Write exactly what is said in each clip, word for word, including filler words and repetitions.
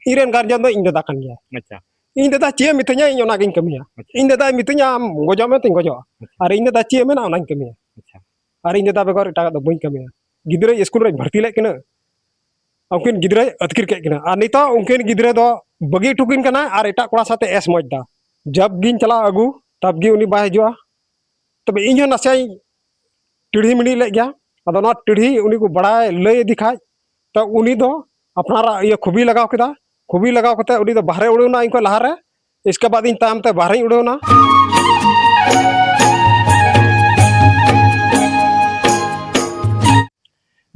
ᱤᱧ ᱨᱮᱱ ᱜᱟᱨᱡᱮᱱ ᱫᱚ ᱤᱧ ᱫᱟᱫᱟ ᱠᱟᱱ ᱜᱮᱭᱟ᱾ ᱟᱪᱪᱷᱟ᱾ ᱤᱧ ᱫᱟᱫᱟ ᱪᱮᱫ ᱮ ᱢᱤᱛᱟᱹᱧᱟ, ᱤᱧ ᱚᱱᱟᱜᱤᱧ ᱠᱟᱹᱢᱤᱭᱟ᱾ ᱟᱪᱪᱷᱟ᱾ ᱤᱧ ᱫᱟᱫᱟᱭ ᱢᱤᱛᱟᱹᱧᱟ, "ᱟᱢ ᱜᱚᱡᱚᱜ ᱢᱮ," ᱛᱚᱧ ᱜᱚᱡᱚᱜᱼᱟ᱾ ᱟᱪᱪᱷᱟ᱾ ᱟᱨ ᱤᱧ ᱫᱟᱫᱟ ᱪᱮᱫ ᱮ ᱢᱮᱱᱟ, ᱚᱱᱟᱧ ᱠᱟᱹᱢᱤᱭᱟ᱾ ᱟᱪᱪᱷᱟ᱾ ᱟᱨ ᱤᱧ ᱫᱟᱫᱟ ᱵᱮᱜᱚᱨ ᱮᱴᱟᱜᱟᱜ ᱫᱚ ᱵᱟᱹᱧ ᱠᱟᱹᱢᱤᱭᱟ᱾ ᱜᱤᱫᱽᱨᱟᱹ ᱥᱠᱩᱞ ᱨᱮᱧ ᱵᱷᱚᱨᱛᱤ ᱞᱮᱫ ᱠᱤᱱᱟᱹ, ᱩᱱᱠᱤᱱ ᱜᱤᱫᱽᱨᱟᱹᱭ ᱟᱹᱛᱠᱤᱨ ᱠᱮᱫ ᱠᱤᱱᱟ᱾ ᱟᱨ ᱱᱤᱛᱚᱜ ᱩᱱᱠᱤᱱ ᱜᱤᱫᱽᱨᱟᱹ ᱫᱚ ᱵᱟᱹᱜᱤ ᱦᱚᱴᱚ ᱠᱤᱱ ᱠᱟᱱᱟ ᱟᱨ ᱮᱴᱟᱜ ᱠᱚᱲᱟ ᱥᱟᱛᱮ ᱮᱥ ᱢᱚᱡᱽ ᱫᱟ᱾ ᱡᱟᱵ ᱜᱤᱧ ᱪᱟᱞᱟᱣ ᱟᱹᱜᱩ, ᱛᱟᱵ ᱜᱮ ᱩᱱᱤ ᱵᱟᱭ ᱦᱤᱡᱩᱜᱼᱟ᱾ ᱛᱚᱵᱮ ᱤᱧ ᱦᱚᱸ ᱱᱟᱥᱮᱧ ᱴᱤᱲᱦᱤ ᱢᱤᱲᱦᱤ ᱞᱮᱫ ᱜᱮᱭᱟ᱾ ᱟᱫᱚ ᱱᱚᱣᱟ ᱴᱤᱲᱦᱤ ᱩᱱᱤ ᱠᱚ ᱵᱟᱲᱟᱭ ᱞᱟᱹᱭ ᱤᱫᱤ ᱠᱷᱟᱡ, ᱛᱚ ᱩᱱᱤ ᱫᱚ ᱟᱯᱱᱟᱨᱟᱜ ᱤᱭᱟᱹ ᱠᱷᱩᱵᱤ ᱞᱟᱜᱟᱣ ᱠᱮᱫᱟ᱾ ᱠᱷᱩᱵᱤ ᱞᱟᱜᱟᱣ ᱠᱟᱛᱮ ᱩᱱᱤ ᱫᱚ ᱵᱟᱦᱨᱮ ᱩᱰᱩᱠ ᱮᱱᱟ ᱤᱧ ᱠᱷᱚᱱ ᱞᱟᱦᱟᱨᱮ᱾ ᱤᱥᱠᱮ ᱵᱟᱫ ᱤᱧ ᱛᱟᱭᱚᱢ ᱛᱮ ᱵᱟᱦᱨᱮᱧ ᱩᱰᱩᱠ ᱮᱱᱟ᱾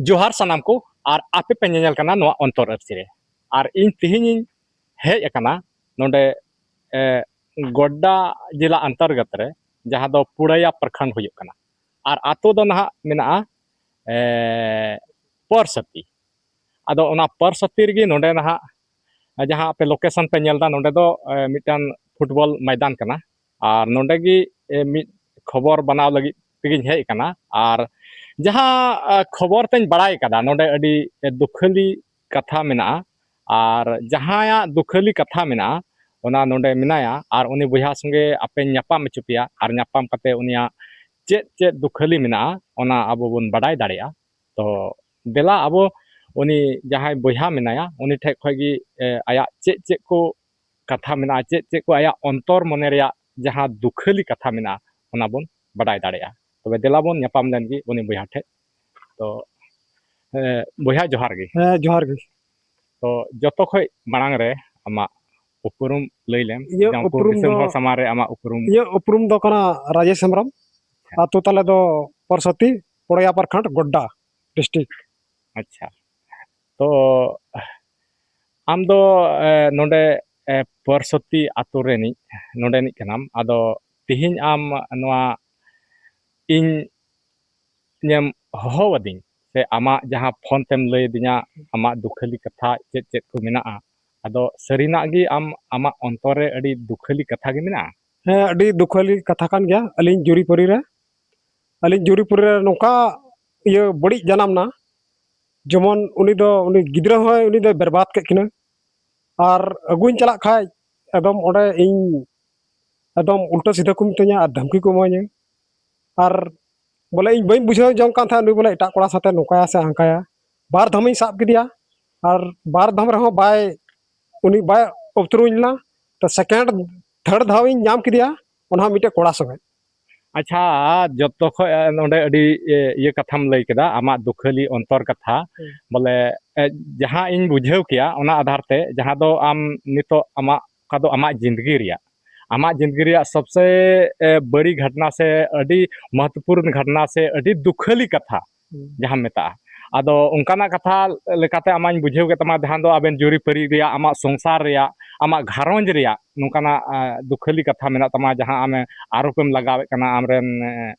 ᱡᱚᱦᱟᱨ ᱥᱟᱱᱟᱢ ᱠᱚ, ᱟᱨ ᱟᱯᱮ ᱯᱮ ᱧᱮᱧᱮᱞ ᱠᱟᱱᱟ ᱱᱚᱣᱟ ᱚᱱᱛᱚᱨ ᱟᱹᱨᱥᱤ ᱨᱮ᱾ ᱟᱨ ᱤᱧ ᱛᱮᱦᱮᱧ ᱤᱧ ᱦᱮᱡ ᱟᱠᱟᱱᱟ ᱱᱚᱰᱮ, ᱮ, ᱜᱚᱰᱰᱟ ᱡᱮᱞᱟ ᱚᱱᱛᱚᱨᱜᱚᱛ ᱨᱮ, ᱡᱟᱦᱟᱸ ᱫᱚ ᱯᱩᱲᱟᱭᱟ ᱯᱨᱚᱠᱷᱚᱸᱰ ᱦᱩᱭᱩᱜ ᱠᱟᱱᱟ᱾ ᱟᱨ ᱟᱛᱳ ᱫᱚ ᱱᱟᱦᱟᱜ ᱢᱮᱱᱟᱜᱼᱟ, ᱮ, ᱯᱚᱨᱥᱟᱛᱤ᱾ ᱟᱫᱚ ᱚᱱᱟ ᱯᱚᱨᱥᱟᱛᱤ ᱨᱮᱜᱮ ᱱᱚᱰᱮ ᱱᱟᱦᱟᱜ ᱡᱟᱦᱟᱸ ᱟᱯᱮ location ᱯᱮ ᱧᱮᱞ ᱮᱫᱟ, ᱱᱚᱰᱮ ᱫᱚ, ᱮ, ᱢᱤᱫᱴᱟᱝ ᱯᱷᱩᱴᱵᱚᱞ ᱢᱚᱭᱫᱟᱱ ᱠᱟᱱᱟ᱾ ᱟᱨ ᱱᱚᱰᱮ ᱜᱮ, ᱮ, ᱢᱤᱫ ᱠᱷᱚᱵᱚᱨ ᱵᱟᱱᱟᱣ ᱞᱟᱹᱜᱤᱫ ᱛᱮᱜᱮᱧ ᱦᱮᱡ ᱟᱠᱟᱱᱟ᱾ ᱟᱨ ᱡᱟᱦᱟᱸ, ᱮ, ᱠᱷᱚᱵᱚᱨ ᱛᱮᱧ ᱵᱟᱲᱟᱭ ᱠᱟᱫᱟ, ᱱᱚᱰᱮ ᱟᱹᱰᱤ, ᱮ, ᱫᱩᱠᱷᱟᱹᱞᱤ ᱠᱟᱛᱷᱟ ᱢᱮᱱᱟᱜᱼᱟ᱾ ᱟᱨ ᱡᱟᱦᱟᱸᱭᱟᱜ ᱫᱩᱠᱷᱟᱹᱞᱤ ᱠᱟᱛᱷᱟ ᱢᱮᱱᱟᱜᱼᱟ, ᱚᱱᱟ ᱱᱚᱰᱮ ᱢᱮᱱᱟᱭᱟ᱾ ᱟᱨ ᱩᱱᱤ ᱵᱚᱭᱦᱟ ᱥᱚᱸᱜᱮ ᱟᱯᱮᱧ ᱧᱟᱯᱟᱢ ᱦᱚᱪᱚ ᱯᱮᱭᱟ, ᱟᱨ ᱧᱟᱯᱟᱢ ᱠᱟᱛᱮ ᱩᱱᱤᱭᱟᱜ ᱪᱮᱫ ᱪᱮᱫ ᱫᱩᱠᱷᱟᱹᱞᱤ ᱢᱮᱱᱟᱜᱼᱟ, ᱚᱱᱟ ᱟᱵᱚ ᱵᱚᱱ ᱵᱟᱰᱟᱭ ᱫᱟᱲᱮᱭᱟᱜᱼᱟ᱾ ᱛᱚ ᱫᱮᱞᱟ ᱟᱵᱚ ᱩᱱᱤ ᱡᱟᱦᱟᱸᱭ ᱵᱚᱭᱦᱟ ᱢᱮᱱᱟᱭᱟ, ᱩᱱᱤ ᱴᱷᱮᱡ ᱠᱷᱚᱡ ᱜᱮ, ᱮ, ᱟᱭᱟᱜ ᱪᱮᱫ ᱪᱮᱫ ᱠᱚ ᱠᱟᱛᱷᱟ ᱢᱮᱱᱟᱜᱼᱟ, ᱪᱮᱫ ᱪᱮᱫ ᱠᱚ ᱟᱭᱟᱜ ᱚᱱᱛᱚᱨ ᱢᱚᱱᱮ ᱨᱮᱭᱟᱜ ᱡᱟᱦᱟᱸ ᱫᱩᱠᱷᱟᱹᱞᱤ ᱠᱟᱛᱷᱟ ᱢᱮᱱᱟᱜᱼᱟ, ᱚᱱᱟ ᱵᱚᱱ ᱵᱟᱰᱟᱭ ᱫᱟᱲᱮᱭᱟᱜᱼᱟ᱾ ᱛᱚᱵᱮ ᱫᱮᱞᱟ ᱵᱚᱱ ᱧᱟᱯᱟᱢ ᱞᱮᱱ ᱜᱮ ᱩᱱᱤ ᱵᱚᱭᱦᱟ ᱴᱷᱮᱡ᱾ ᱛᱚ, ᱮ, ᱵᱚᱭᱦᱟ, ᱡᱚᱦᱟᱨ ᱜᱮ᱾ ᱦᱮᱸ, ᱡᱚᱦᱟᱨ ᱜᱮ᱾ ᱛᱚ, ᱡᱚᱛᱚ ᱠᱷᱚᱡ ᱢᱟᱲᱟᱝ ᱨᱮ ᱟᱢᱟᱜ ᱩᱯᱨᱩᱢ ᱞᱟᱹᱭ ᱞᱮᱢ, ᱤᱧᱟᱹᱜ ᱡᱟᱦᱟᱸ ᱩᱱᱠᱩ ᱩᱯᱨᱩᱢ ᱫᱤᱥᱚᱢ ᱫᱚ, ᱦᱚᱲ ᱥᱟᱢᱟᱝ ᱨᱮ ᱟᱢᱟᱜ ᱩᱯᱨᱩᱢ᱾ ᱤᱧᱟᱹᱜ ᱩᱯᱨᱩᱢ ᱫᱚ ᱠᱟᱱᱟ ᱨᱟᱡᱮᱥ ᱦᱮᱢᱵᱨᱚᱢ᱾ ᱟᱪᱪᱷᱟ᱾ ᱟᱛᱳ ᱛᱟᱞᱮ ᱫᱚ ᱯᱚᱨᱥᱚᱛᱤ, ᱯᱚᱲᱮᱭᱟ ᱯᱨᱚᱠᱷᱚᱸᱰ, ᱜᱚᱰᱰᱟ ᱰᱤᱥᱴᱨᱤᱠᱴ᱾ ᱟᱪᱪᱷᱟ᱾ ᱛᱚ, ᱟᱢ ᱫᱚ, ᱮ, ᱱᱚᱰᱮ, ᱮ, ᱯᱚᱨᱥᱚᱛᱤ ᱟᱛᱳ ᱨᱮᱱᱤᱡ, ᱱᱚᱰᱮᱱᱤᱡ ᱠᱟᱱᱟᱢ᱾ ᱟᱫᱚ ᱛᱤᱦᱤᱧ ᱟᱢ ᱱᱚᱣᱟ ᱤᱧ ᱧᱮᱢ ᱦᱚᱦᱚᱣᱟᱫᱤᱧ, ᱥᱮ ᱟᱢᱟᱜ ᱡᱟᱦᱟᱸ ᱯᱷᱳᱱ ᱛᱮᱢ ᱞᱟᱹᱭ ᱟᱹᱫᱤᱧᱟ, ᱟᱢᱟᱜ ᱫᱩᱠᱷᱟᱹᱞᱤ ᱠᱟᱛᱷᱟ ᱪᱮᱫ ᱪᱮᱫ ᱠᱚ ᱢᱮᱱᱟᱜᱼᱟ, ᱟᱫᱚ ᱥᱟᱹᱨᱤᱱᱟᱜ ᱜᱮ ᱟᱢ, ᱟᱢᱟᱜ ᱚᱱᱛᱚᱨ ᱨᱮ ᱟᱹᱰᱤ ᱫᱩᱠᱷᱟᱹᱞᱤ ᱠᱟᱛᱷᱟ ᱜᱮ ᱢᱮᱱᱟᱜᱼᱟ? ᱦᱮᱸ, ᱟᱹᱰᱤ ᱫᱩᱠᱷᱟᱹᱞᱤ ᱠᱟᱛᱷᱟ ᱠᱟᱱ ᱜᱮᱭᱟ᱾ ᱟᱹᱞᱤᱧ ᱡᱩᱨᱤᱯᱟᱹᱨᱤ ᱨᱮ, ᱟᱹᱞᱤᱧ ᱡᱩᱨᱤᱯᱟᱹᱨᱤ ᱨᱮ ᱱᱚᱝᱠᱟ ᱤᱭᱟᱹ ᱵᱟᱹᱲᱤᱡ ᱡᱟᱱᱟᱢ ᱱᱟ, ᱡᱮᱢᱚᱱ ᱩᱱᱤ ᱫᱚ, ᱩᱱᱤ ᱜᱤᱫᱽᱨᱟᱹ ᱦᱚᱸᱭ, ᱩᱱᱤ ᱫᱚᱭ ᱵᱮᱨᱵᱟᱫ ᱠᱮᱫ ᱠᱤᱱᱟᱹ᱾ ᱟᱨ ᱟᱹᱜᱩᱧ ᱪᱟᱞᱟᱜ ᱠᱷᱟᱡ ᱮᱠᱫᱚᱢ ᱚᱸᱰᱮ ᱤᱧ ᱮᱠᱫᱚᱢ ᱩᱞᱴᱟᱹ ᱥᱤᱫᱷᱟᱹ ᱠᱚ ᱢᱤᱛᱟᱹᱧᱟ ᱟᱨ ᱫᱷᱟᱢᱠᱤ ᱠᱚ ᱮᱢᱟᱹᱧᱟ᱾ ᱟᱨ ᱵᱚᱞᱮ ᱤᱧ ᱵᱟᱹᱧ ᱵᱩᱡᱷᱟᱹᱣ ᱡᱚᱝ ᱠᱟᱱ ᱛᱟᱦᱮᱸᱫ ᱱᱩᱭ ᱵᱚᱞᱮ ᱮᱴᱟᱜ ᱠᱚᱲᱟ ᱥᱟᱛᱮ ᱱᱚᱝᱠᱟᱭᱟ ᱥᱮ ᱦᱟᱝᱠᱟᱭᱟ᱾ ᱵᱟᱨ ᱫᱷᱟᱢ ᱤᱧ ᱥᱟᱵ ᱠᱮᱫᱮᱭᱟ ᱟᱨ ᱵᱟᱨ ᱫᱷᱟᱢ ᱨᱮᱦᱚᱸ ᱵᱟᱭ, ᱩᱱᱤ ᱵᱟᱭ ᱩᱛᱨᱩᱧ ᱞᱮᱱᱟ᱾ ᱛᱚ second, third ᱫᱷᱟᱣ ᱤᱧ ᱧᱟᱢ ᱠᱮᱫᱮᱭᱟ, ᱚᱱᱟ ᱦᱚᱸ ᱢᱤᱫᱴᱮᱡ ᱠᱚᱲᱟ ᱥᱚᱸᱜᱮ᱾ ᱟᱪᱪᱷᱟ, ᱡᱚᱛᱚ ᱠᱷᱚᱡ ᱱᱚᱰᱮ ᱟᱹᱰᱤ ᱤᱭᱟᱹ ᱠᱟᱛᱷᱟᱢ ᱞᱟᱹᱭ ᱠᱮᱫᱟ, ᱟᱢᱟᱜ ᱫᱩᱠᱷᱟᱹᱞᱤ ᱚᱱᱛᱚᱨ ᱠᱟᱛᱷᱟ᱾ ᱵᱚᱞᱮ ᱡᱟᱦᱟᱸ ᱤᱧ ᱵᱩᱡᱷᱟᱹᱣ ᱠᱮᱭᱟ ᱚᱱᱟ ᱟᱫᱷᱟᱨ ᱛᱮ, ᱡᱟᱦᱟᱸ ᱫᱚ ᱟᱢ ᱱᱤᱛᱚᱜ ᱟᱢᱟᱜ, ᱚᱠᱟ ᱫᱚ ᱟᱢᱟᱜ ᱡᱤᱱᱫᱜᱤ ᱨᱮᱭᱟᱜ, ᱟᱢᱟᱜ ᱡᱤᱱᱫᱜᱤ ᱨᱮᱭᱟᱜ ᱥᱚᱵᱥᱮ ᱵᱟᱹᱲᱤ ᱜᱷᱚᱴᱱᱟ ᱥᱮ ᱟᱹᱰᱤ ᱢᱚᱦᱚᱛᱯᱩᱨᱱ ᱜᱷᱚᱴᱱᱟ ᱥᱮ ᱟᱹᱰᱤ ᱫᱩᱠᱷᱟᱹᱞᱤ ᱠᱟᱛᱷᱟ ᱡᱟᱦᱟᱸᱢ ᱢᱮᱛᱟᱜᱼᱟ᱾ ᱟᱫᱚ ᱚᱱᱠᱟᱱᱟᱜ ᱠᱟᱛᱷᱟ ᱞᱮᱠᱟᱛᱮ ᱟᱢᱟᱜ ᱤᱧ ᱵᱩᱡᱷᱟᱹᱣ ᱠᱮᱫ ᱛᱟᱢᱟ, ᱡᱟᱦᱟᱸ ᱫᱚ ᱟᱵᱮᱱ ᱡᱩᱨᱤᱯᱟᱹᱨᱤ ᱨᱮᱭᱟᱜ, ᱟᱢᱟᱜ ᱥᱚᱝᱥᱟᱨ ᱨᱮᱭᱟᱜ, ᱟᱢᱟᱜ ᱜᱷᱟᱨᱚᱸᱡᱽ ᱨᱮᱭᱟᱜ ᱱᱚᱝᱠᱟᱱᱟᱜ ᱫᱩᱠᱷᱟᱹᱞᱤ ᱠᱟᱛᱷᱟ ᱢᱮᱱᱟᱜ ᱛᱟᱢᱟ, ᱡᱟᱦᱟᱸ ᱟᱢᱮ ᱟᱨᱳᱯᱮᱢ ᱞᱟᱜᱟᱣᱮᱫ ᱠᱟᱱᱟ ᱟᱢᱨᱮᱱ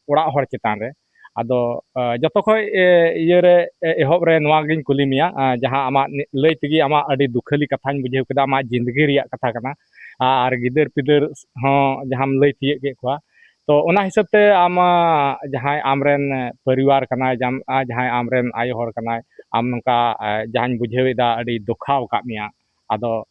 ᱚᱲᱟᱜ ᱦᱚᱲ ᱪᱮᱛᱟᱱ ᱨᱮ᱾ ᱟᱫᱚ ᱡᱚᱛᱚ ᱠᱷᱚᱡ ᱤᱭᱟᱹᱨᱮ, ᱮᱦᱚᱵ ᱨᱮ ᱱᱚᱣᱟ ᱜᱤᱧ ᱠᱩᱞᱤ ᱢᱮᱭᱟ, ᱡᱟᱦᱟᱸ ᱟᱢᱟᱜ ᱞᱟᱹᱭ ᱛᱮᱜᱮ ᱟᱢᱟᱜ ᱟᱹᱰᱤ ᱫᱩᱠᱷᱟᱹᱞᱤ ᱠᱟᱛᱷᱟᱧ ᱵᱩᱡᱷᱟᱹᱣ ᱠᱮᱫᱟ, ᱟᱢᱟᱜ ᱡᱤᱱᱫᱜᱤ ᱨᱮᱭᱟᱜ ᱠᱟᱛᱷᱟ ᱠᱟᱱᱟ᱾ ᱟᱨ ᱜᱤᱫᱟᱹᱨ ᱯᱤᱫᱟᱹᱨ ᱦᱚᱸ ᱡᱟᱦᱟᱸᱢ ᱞᱟᱹᱭ ᱛᱤᱭᱳᱜ ᱠᱮᱫ ᱠᱚᱣᱟ, ᱛᱚ ᱚᱱᱟ ᱦᱤᱥᱟᱹᱵ ᱛᱮ ᱟᱢ ᱡᱟᱦᱟᱸᱭ ᱟᱢᱨᱮᱱ ᱯᱚᱨᱤᱵᱟᱨ ᱠᱟᱱᱟᱭ, ᱡᱟᱦᱟᱸᱭ ᱟᱢᱨᱮᱱ ᱟᱭᱳ ᱦᱚᱲ ᱠᱟᱱᱟᱭ, ᱟᱢ ᱱᱚᱝᱠᱟ ᱡᱟᱦᱟᱸᱧ ᱵᱩᱡᱷᱟᱹᱣᱮᱫᱟ ᱟᱹᱰᱤ ᱫᱩᱠᱷᱟᱣ ᱟᱠᱟᱫ ᱢᱮᱭᱟ, ᱟᱫᱚ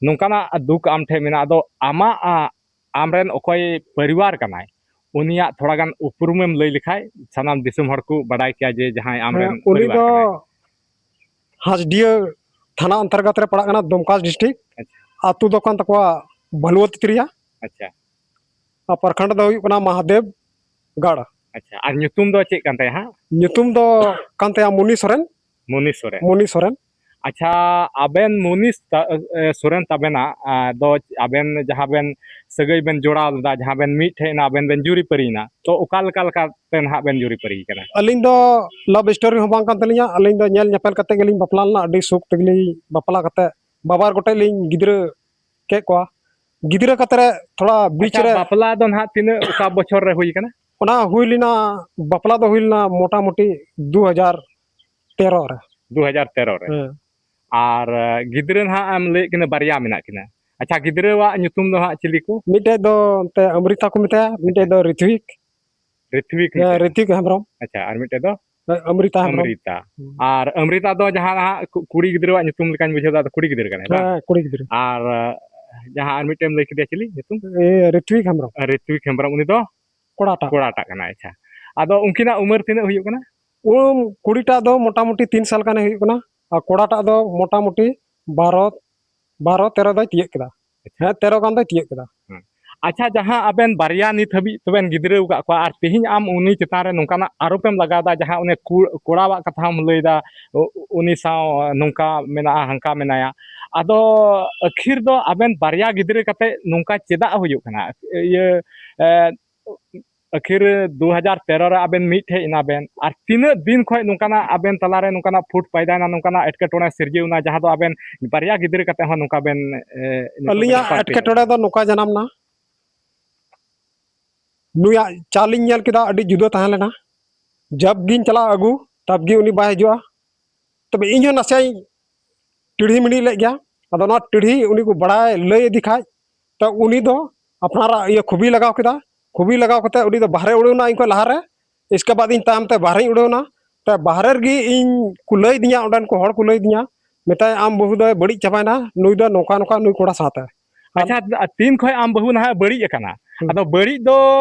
ᱱᱚᱝᱠᱟᱱᱟᱜ ᱫᱩᱠ ᱟᱢ ᱴᱷᱮᱱ ᱢᱮᱱᱟᱜᱼᱟ, ᱟᱫᱚ ᱟᱢᱟᱜ ᱟᱢᱨᱮᱱ ᱚᱠᱚᱭ ᱯᱚᱨᱤᱵᱟᱨ ᱠᱟᱱᱟᱭ, ᱩᱱᱤᱭᱟᱜ ᱛᱷᱚᱲᱟ ᱜᱟᱱ ᱩᱯᱨᱩᱢᱮᱢ ᱞᱟᱹᱭ ᱞᱮᱠᱷᱟᱡ ᱥᱟᱱᱟᱢ ᱫᱤᱥᱚᱢ ᱦᱚᱲ ᱠᱚ ᱵᱟᱰᱟᱭ ᱠᱮᱭᱟ ᱡᱮ ᱡᱟᱦᱟᱸᱭ ᱟᱢᱨᱮᱱ ᱦᱮᱸ, ᱩᱱᱤ ᱯᱚᱨᱤᱵᱟᱨ ᱫᱚ ᱠᱟᱱᱟᱭ᱾ ᱦᱟᱥᱰᱤᱭᱟᱹ ᱛᱷᱟᱱᱟ ᱚᱱᱛᱚᱨᱜᱚᱛ ᱨᱮ ᱯᱟᱲᱟᱜ ᱠᱟᱱᱟ, ᱫᱩᱢᱠᱟ ᱰᱤᱥᱴᱨᱤᱠᱴ᱾ ᱟᱪᱪᱷᱟ᱾ ᱟᱹᱛᱩ ᱫᱚ ᱠᱟᱱ ᱛᱟᱠᱚᱣᱟ ᱵᱷᱟᱞᱩᱣᱟ ᱛᱤᱛᱨᱤᱭᱟ᱾ ᱟᱪᱪᱷᱟ᱾ ᱟᱨ ᱯᱨᱚᱠᱷᱚᱸᱰ ᱫᱚ ᱦᱩᱭᱩᱜ ᱠᱟᱱᱟ ᱢᱟᱦᱟᱫᱮᱵᱽ ᱜᱟᱲ᱾ ᱟᱪᱪᱷᱟ, ᱟᱨ ᱧᱩᱛᱩᱢ ᱫᱚ ᱪᱮᱫ ᱠᱟᱱ ᱛᱟᱭᱟ ᱦᱟᱸᱜ? ᱧᱩᱛᱩᱢ ᱫᱚ ᱠᱟᱱ ᱛᱟᱭᱟ ᱢᱩᱱᱤ ᱥᱚᱨᱮᱱ᱾ ᱢᱩᱱᱤ ᱥᱚᱨᱮᱱ᱾ ᱢᱩᱱᱤ ᱥᱚᱨᱮᱱ᱾ ᱟᱪᱪᱷᱟ, ᱟᱵᱮᱱ ᱢᱩᱱᱤ ᱥᱚᱨᱮᱱ ᱛᱟᱵᱮᱱᱟ, ᱟ, ᱫᱚ ᱟᱵᱮᱱ ᱡᱟᱦᱟᱸ ᱵᱮᱱ ᱥᱟᱹᱜᱟᱹᱭ ᱵᱮᱱ ᱡᱚᱲᱟᱣ ᱞᱮᱫᱟ, ᱡᱟᱦᱟᱸ ᱵᱮᱱ ᱢᱤᱫ ᱴᱷᱮᱡ ᱮᱱᱟ, ᱟᱵᱮᱱ ᱵᱮᱱ ᱡᱩᱨᱤ ᱯᱟᱹᱨᱤᱭᱮᱱᱟ, ᱛᱚ ᱚᱠᱟ ᱞᱮᱠᱟ ᱞᱮᱠᱟᱛᱮ ᱱᱟᱦᱟᱜ ᱵᱮᱱ ᱡᱩᱨᱤ ᱯᱟᱹᱨᱤ ᱠᱟᱱᱟ? ᱟᱹᱞᱤᱧ ᱫᱚ love story ᱦᱚᱸ ᱵᱟᱝ ᱠᱟᱱ ᱛᱟᱹᱞᱤᱧᱟ, ᱟᱹᱞᱤᱧ ᱫᱚ ᱧᱮᱞ ᱧᱮᱯᱮᱞ ᱠᱟᱛᱮ ᱜᱮᱞᱤᱧ ᱵᱟᱯᱞᱟ ᱞᱮᱱᱟ᱾ ᱟᱹᱰᱤ ᱥᱩᱠ ᱛᱮᱜᱮᱞᱤᱧ ᱵᱟᱯᱞᱟ ᱠᱟᱛᱮ ᱵᱟᱵᱟᱨ ᱜᱚᱴᱮᱡ ᱞᱤᱧ ᱜᱤᱫᱽᱨᱟᱹ ᱠᱮᱫ ᱠᱚᱣᱟ᱾ ᱜᱤᱫᱽᱨᱟᱹ ᱠᱟᱛᱮ ᱨᱮ ᱛᱷᱚᱲᱟ ᱵᱤᱪ ᱟᱪᱪᱷᱟ, ᱨᱮ ᱵᱟᱯᱞᱟ ᱫᱚ ᱱᱟᱦᱟᱜ ᱛᱤᱱᱟᱹᱜ, ᱚᱠᱟ ᱵᱚᱪᱷᱚᱨ ᱨᱮ ᱦᱩᱭ ᱠᱟᱱᱟ? ᱚᱱᱟ ᱦᱩᱭ ᱞᱮᱱᱟ, ᱵᱟᱯᱞᱟ ᱫᱚ ᱦᱩᱭ ᱞᱮᱱᱟ ᱢᱚᱴᱟᱢᱩᱴᱤ ᱫᱩ ᱦᱟᱡᱟᱨ ᱛᱮᱨᱚ ᱨᱮ᱾ ᱫᱩ ᱦᱟᱡᱟᱨ ᱛᱮᱨᱚ ᱨᱮ᱾ ᱦᱮᱸ᱾ ᱟᱨ ᱜᱤᱫᱽᱨᱟᱹ ᱱᱟᱦᱟᱜ ᱮᱢ ᱞᱟᱹᱭᱮᱫ ᱠᱤᱱᱟ ᱵᱟᱨᱭᱟ ᱢᱮᱱᱟᱜ ᱠᱤᱱᱟ᱾ ᱟᱪᱪᱷᱟ, ᱜᱤᱫᱽᱨᱟᱹᱣᱟᱜ ᱧᱩᱛᱩᱢ ᱫᱚ ᱦᱟᱸᱜ ᱪᱤᱞᱤ ᱠᱚ? ᱢᱤᱫᱴᱮᱡ ᱫᱚ ᱚᱱᱛᱮ ᱟᱢᱨᱤᱛᱟ ᱠᱚ ᱢᱮᱛᱟᱭᱟ, ᱢᱤᱫᱴᱮᱡ ᱫᱚ ᱨᱤᱛᱷᱣᱤᱠ᱾ ᱨᱤᱛᱷᱣᱤᱠ ᱦᱮᱸ, ᱢᱮᱛᱟᱭᱟ᱾ ᱨᱤᱛᱷᱤᱠ ᱦᱮᱢᱵᱨᱚᱢ᱾ ᱟᱪᱪᱷᱟ, ᱟᱨ ᱢᱤᱫᱴᱮᱡ ᱫᱚ? ᱟᱢᱨᱤᱛᱟ ᱦᱮᱢᱵᱨᱚᱢ᱾ ᱟᱢᱨᱤᱛᱟ᱾ ᱦᱩᱸ᱾ ᱟᱨ ᱟᱢᱨᱤᱛᱟ ᱫᱚ ᱡᱟᱦᱟᱸ ᱦᱟᱸᱜ ᱠᱩ-, ᱠᱩᱲᱤ ᱜᱤᱫᱽᱨᱟᱹᱣᱟᱜ ᱧᱩᱛᱩᱢ ᱞᱮᱠᱟᱧ ᱵᱩᱡᱷᱟᱹᱣ ᱫᱟ, ᱟᱫᱚ ᱠᱩᱲᱤ ᱜᱤᱫᱽᱨᱟᱹ ᱠᱟᱱᱟᱭ, ᱵᱟᱝ? ᱦᱮᱸ, ᱠᱩᱲᱤ ᱜᱤᱫᱽᱨᱟᱹ᱾ ᱟᱨ, ᱟᱸ, ᱡᱟᱦᱟᱸ ᱟᱨ ᱢᱤᱫᱴᱮᱱ ᱮᱢ ᱞᱟᱹᱭ ᱠᱮᱫᱮᱭᱟ, ᱪᱤᱞᱤ ᱧᱩᱛᱩᱢ? ᱮ, ᱨᱤᱛᱣᱤᱠ ᱦᱮᱢᱵᱨᱚᱢ᱾ ᱨᱤᱛᱣᱤᱠ ᱦᱮᱢᱵᱨᱚᱢ, ᱩᱱᱤ ᱫᱚ? ᱠᱚᱲᱟᱴᱟᱜ᱾ ᱠᱚᱲᱟᱴᱟᱜ ᱠᱟᱱᱟᱭ, ᱟᱪᱪᱷᱟ᱾ ᱟᱫᱚ ᱩᱱᱠᱤᱱᱟᱜ ᱩᱢᱮᱨ ᱛᱤᱱᱟᱹᱜ ᱦᱩᱭᱩᱜ ᱠᱟᱱᱟ? ᱩᱱ ᱠᱩᱲᱤᱴᱟᱜ ᱫᱚ ᱢᱚᱴᱟᱢᱩᱴᱤ ᱛᱤᱱ ᱥᱟᱞ ᱜᱟᱱᱮ ᱦᱩᱭᱩᱜ ᱠᱟᱱᱟ, ᱟᱨ ᱠᱚᱲᱟᱴᱟᱜ ᱫᱚ ᱢᱚᱴᱟᱢᱩᱴᱤ ᱵᱟᱨᱚ, ᱵᱟᱨᱚ, ᱛᱮᱨᱚ ᱫᱚᱭ ᱛᱤᱭᱟᱹᱜ ᱠᱮᱫᱟ᱾ ᱟᱪᱪᱷᱟ᱾ ᱦᱮᱸ, ᱛᱮᱨᱚ ᱜᱟᱱ ᱫᱚᱭ ᱛᱤᱭᱟᱹᱜ ᱠᱮᱫᱟ᱾ ᱦᱮᱸ᱾ ᱟᱪᱪᱷᱟ, ᱡᱟᱦᱟᱸ ᱟᱵᱮᱱ ᱵᱟᱨᱭᱟ ᱱᱤᱛ ᱦᱟᱹᱵᱤᱡ ᱛᱚᱵᱮᱱ ᱜᱤᱫᱽᱨᱟᱹ ᱟᱠᱟᱫ ᱠᱚᱣᱟ, ᱟᱨ ᱛᱮᱦᱮᱧ ᱟᱢ ᱩᱱᱤ ᱪᱮᱛᱟᱱ ᱨᱮ ᱱᱚᱝᱠᱟᱱᱟᱜ ᱟᱨᱳᱯ ᱮᱢ ᱞᱟᱜᱟᱣ ᱮᱫᱟ, ᱡᱟᱦᱟᱸ ᱩᱱᱤ ᱠᱩ-, ᱠᱚᱲᱟᱣᱟᱜ ᱠᱟᱛᱷᱟᱢ ᱞᱟᱹᱭ ᱮᱫᱟ, ᱩ-, ᱩᱱᱤ ᱥᱟᱶ ᱱᱚᱝᱠᱟ ᱢᱮᱱᱟᱜᱼᱟ, ᱦᱟᱝᱠᱟ ᱢᱮᱱᱟᱭᱟ, ᱟᱫᱚ ᱟᱹᱠᱷᱤᱨ ᱫᱚ ᱟᱵᱮᱱ ᱵᱟᱨᱭᱟ ᱜᱤᱫᱽᱨᱟᱹ ᱠᱟᱛᱮ ᱱᱚᱝᱠᱟ ᱪᱮᱫᱟᱜ ᱦᱩᱭᱩᱜ ᱠᱟᱱᱟ? ᱤᱭᱟᱹ, ᱮ, ᱟᱹᱠᱷᱤᱨ ᱫᱩ ᱦᱟᱡᱟᱨ ᱛᱮᱨᱚ ᱨᱮ ᱟᱵᱮᱱ ᱢᱤᱫ ᱴᱷᱮᱡ ᱮᱱᱟ ᱵᱮᱱ, ᱟᱨ ᱛᱤᱱᱟᱹᱜ ᱫᱤᱱ ᱠᱷᱚᱡ ᱱᱚᱝᱠᱟᱱᱟᱜ ᱟᱵᱮᱱ ᱛᱟᱞᱟᱨᱮ ᱱᱚᱝᱠᱟᱱᱟᱜ ᱯᱷᱩᱴ ᱯᱟᱭᱫᱟᱭᱮᱱᱟ, ᱱᱚᱝᱠᱟᱱᱟᱜ ᱮᱴᱠᱮᱴᱚᱬᱮ ᱥᱤᱨᱡᱟᱹᱣ ᱮᱱᱟ, ᱡᱟᱦᱟᱸ ᱫᱚ ᱟᱵᱮᱱ ᱵᱟᱨᱭᱟ ᱜᱤᱫᱽᱨᱟᱹ ᱠᱟᱛᱮ ᱦᱚᱸ ᱱᱚᱝᱠᱟ ᱵᱮᱱ, ᱮ, ᱤᱱᱟᱹ ᱠᱚ ᱟᱹᱞᱤᱧᱟᱜ ᱵᱮᱱ ᱯᱟᱨᱯᱤᱭᱟ? ᱮᱴᱠᱮᱴᱚᱬᱮ ᱫᱚ ᱱᱚᱝᱠᱟ ᱡᱟᱱᱟᱢ ᱮᱱᱟ, ᱱᱩᱭᱟᱜ ᱪᱟᱞ ᱤᱧ ᱧᱮᱞ ᱠᱮᱫᱟ, ᱟᱹᱰᱤ ᱡᱩᱫᱟᱹ ᱛᱟᱦᱮᱸ ᱞᱮᱱᱟ᱾ ᱡᱟᱵ ᱜᱤᱧ ᱪᱟᱞᱟᱜᱼᱟ ᱟᱹᱜᱩ, ᱛᱟᱵ ᱜᱮ ᱩᱱᱤ ᱵᱟᱭ ᱦᱤᱡᱩᱜᱼᱟ᱾ ᱛᱚᱵᱮ ᱤᱧ ᱦᱚᱸ ᱱᱟᱥᱮᱭᱟᱜ ᱤᱧ ᱴᱤᱲᱦᱤ ᱢᱤᱲᱦᱤ ᱞᱮᱫ ᱜᱮᱭᱟ᱾ ᱟᱫᱚ ᱱᱚᱣᱟ ᱴᱤᱲᱦᱤ ᱩᱱᱤ ᱠᱚ ᱵᱟᱲᱟᱭ ᱞᱟᱹᱭ ᱤᱫᱤ ᱠᱷᱟᱡ, ᱛᱚ ᱩᱱᱤ ᱫᱚ ᱟᱯᱱᱟᱨᱟᱜ ᱤᱭᱟᱹ ᱠᱷᱩᱵᱤ ᱞᱟᱜᱟᱣ ᱠᱮᱫᱟ᱾ ᱠᱷᱩᱵᱤ ᱞᱟᱜᱟᱣ ᱠᱟᱛᱮ ᱩᱱᱤ ᱫᱚ ᱵᱟᱦᱨᱮ ᱩᱰᱟᱹᱣ ᱮᱱᱟ ᱤᱧ ᱠᱷᱚᱱ ᱞᱟᱦᱟᱨᱮ᱾ ᱤᱥᱠᱮ ᱵᱟᱫ ᱤᱧ ᱛᱟᱭᱚᱢ ᱛᱮ ᱵᱟᱦᱨᱮᱧ ᱩᱰᱟᱹᱣ ᱮᱱᱟ᱾ ᱛᱚ ᱵᱟᱦᱨᱮ ᱨᱮᱜᱮ ᱤᱧ ᱠᱚ ᱞᱟᱹᱭ ᱫᱤᱧᱟ, ᱚᱸᱰᱮᱱ ᱠᱚ ᱦᱚᱲ ᱠᱚ ᱞᱟᱹᱭ ᱫᱤᱧᱟ, ᱢᱮᱛᱟᱭ, "ᱟᱢ ᱵᱟᱹᱦᱩ ᱫᱚᱭ ᱵᱟᱹᱲᱤᱡ ᱪᱟᱵᱟᱭᱮᱱᱟ, ᱱᱩᱭ ᱫᱚ ᱱᱚᱝᱠᱟ ᱱᱚᱝᱠᱟ ᱱᱩᱭ ᱠᱚᱲᱟ ᱥᱟᱶᱛᱮ᱾" ᱟᱨ ᱟᱪᱪᱷᱟ, ᱛᱤᱱ ᱠᱷᱚᱱ ᱟᱢ ᱵᱟᱹᱦᱩ ᱱᱟᱦᱟᱜ ᱵᱟᱹᱲᱤᱡ ᱟᱠᱟᱱᱟ? ᱦᱩᱸ᱾ ᱟᱫᱚ ᱵᱟᱹᱲᱤᱡ ᱫᱚ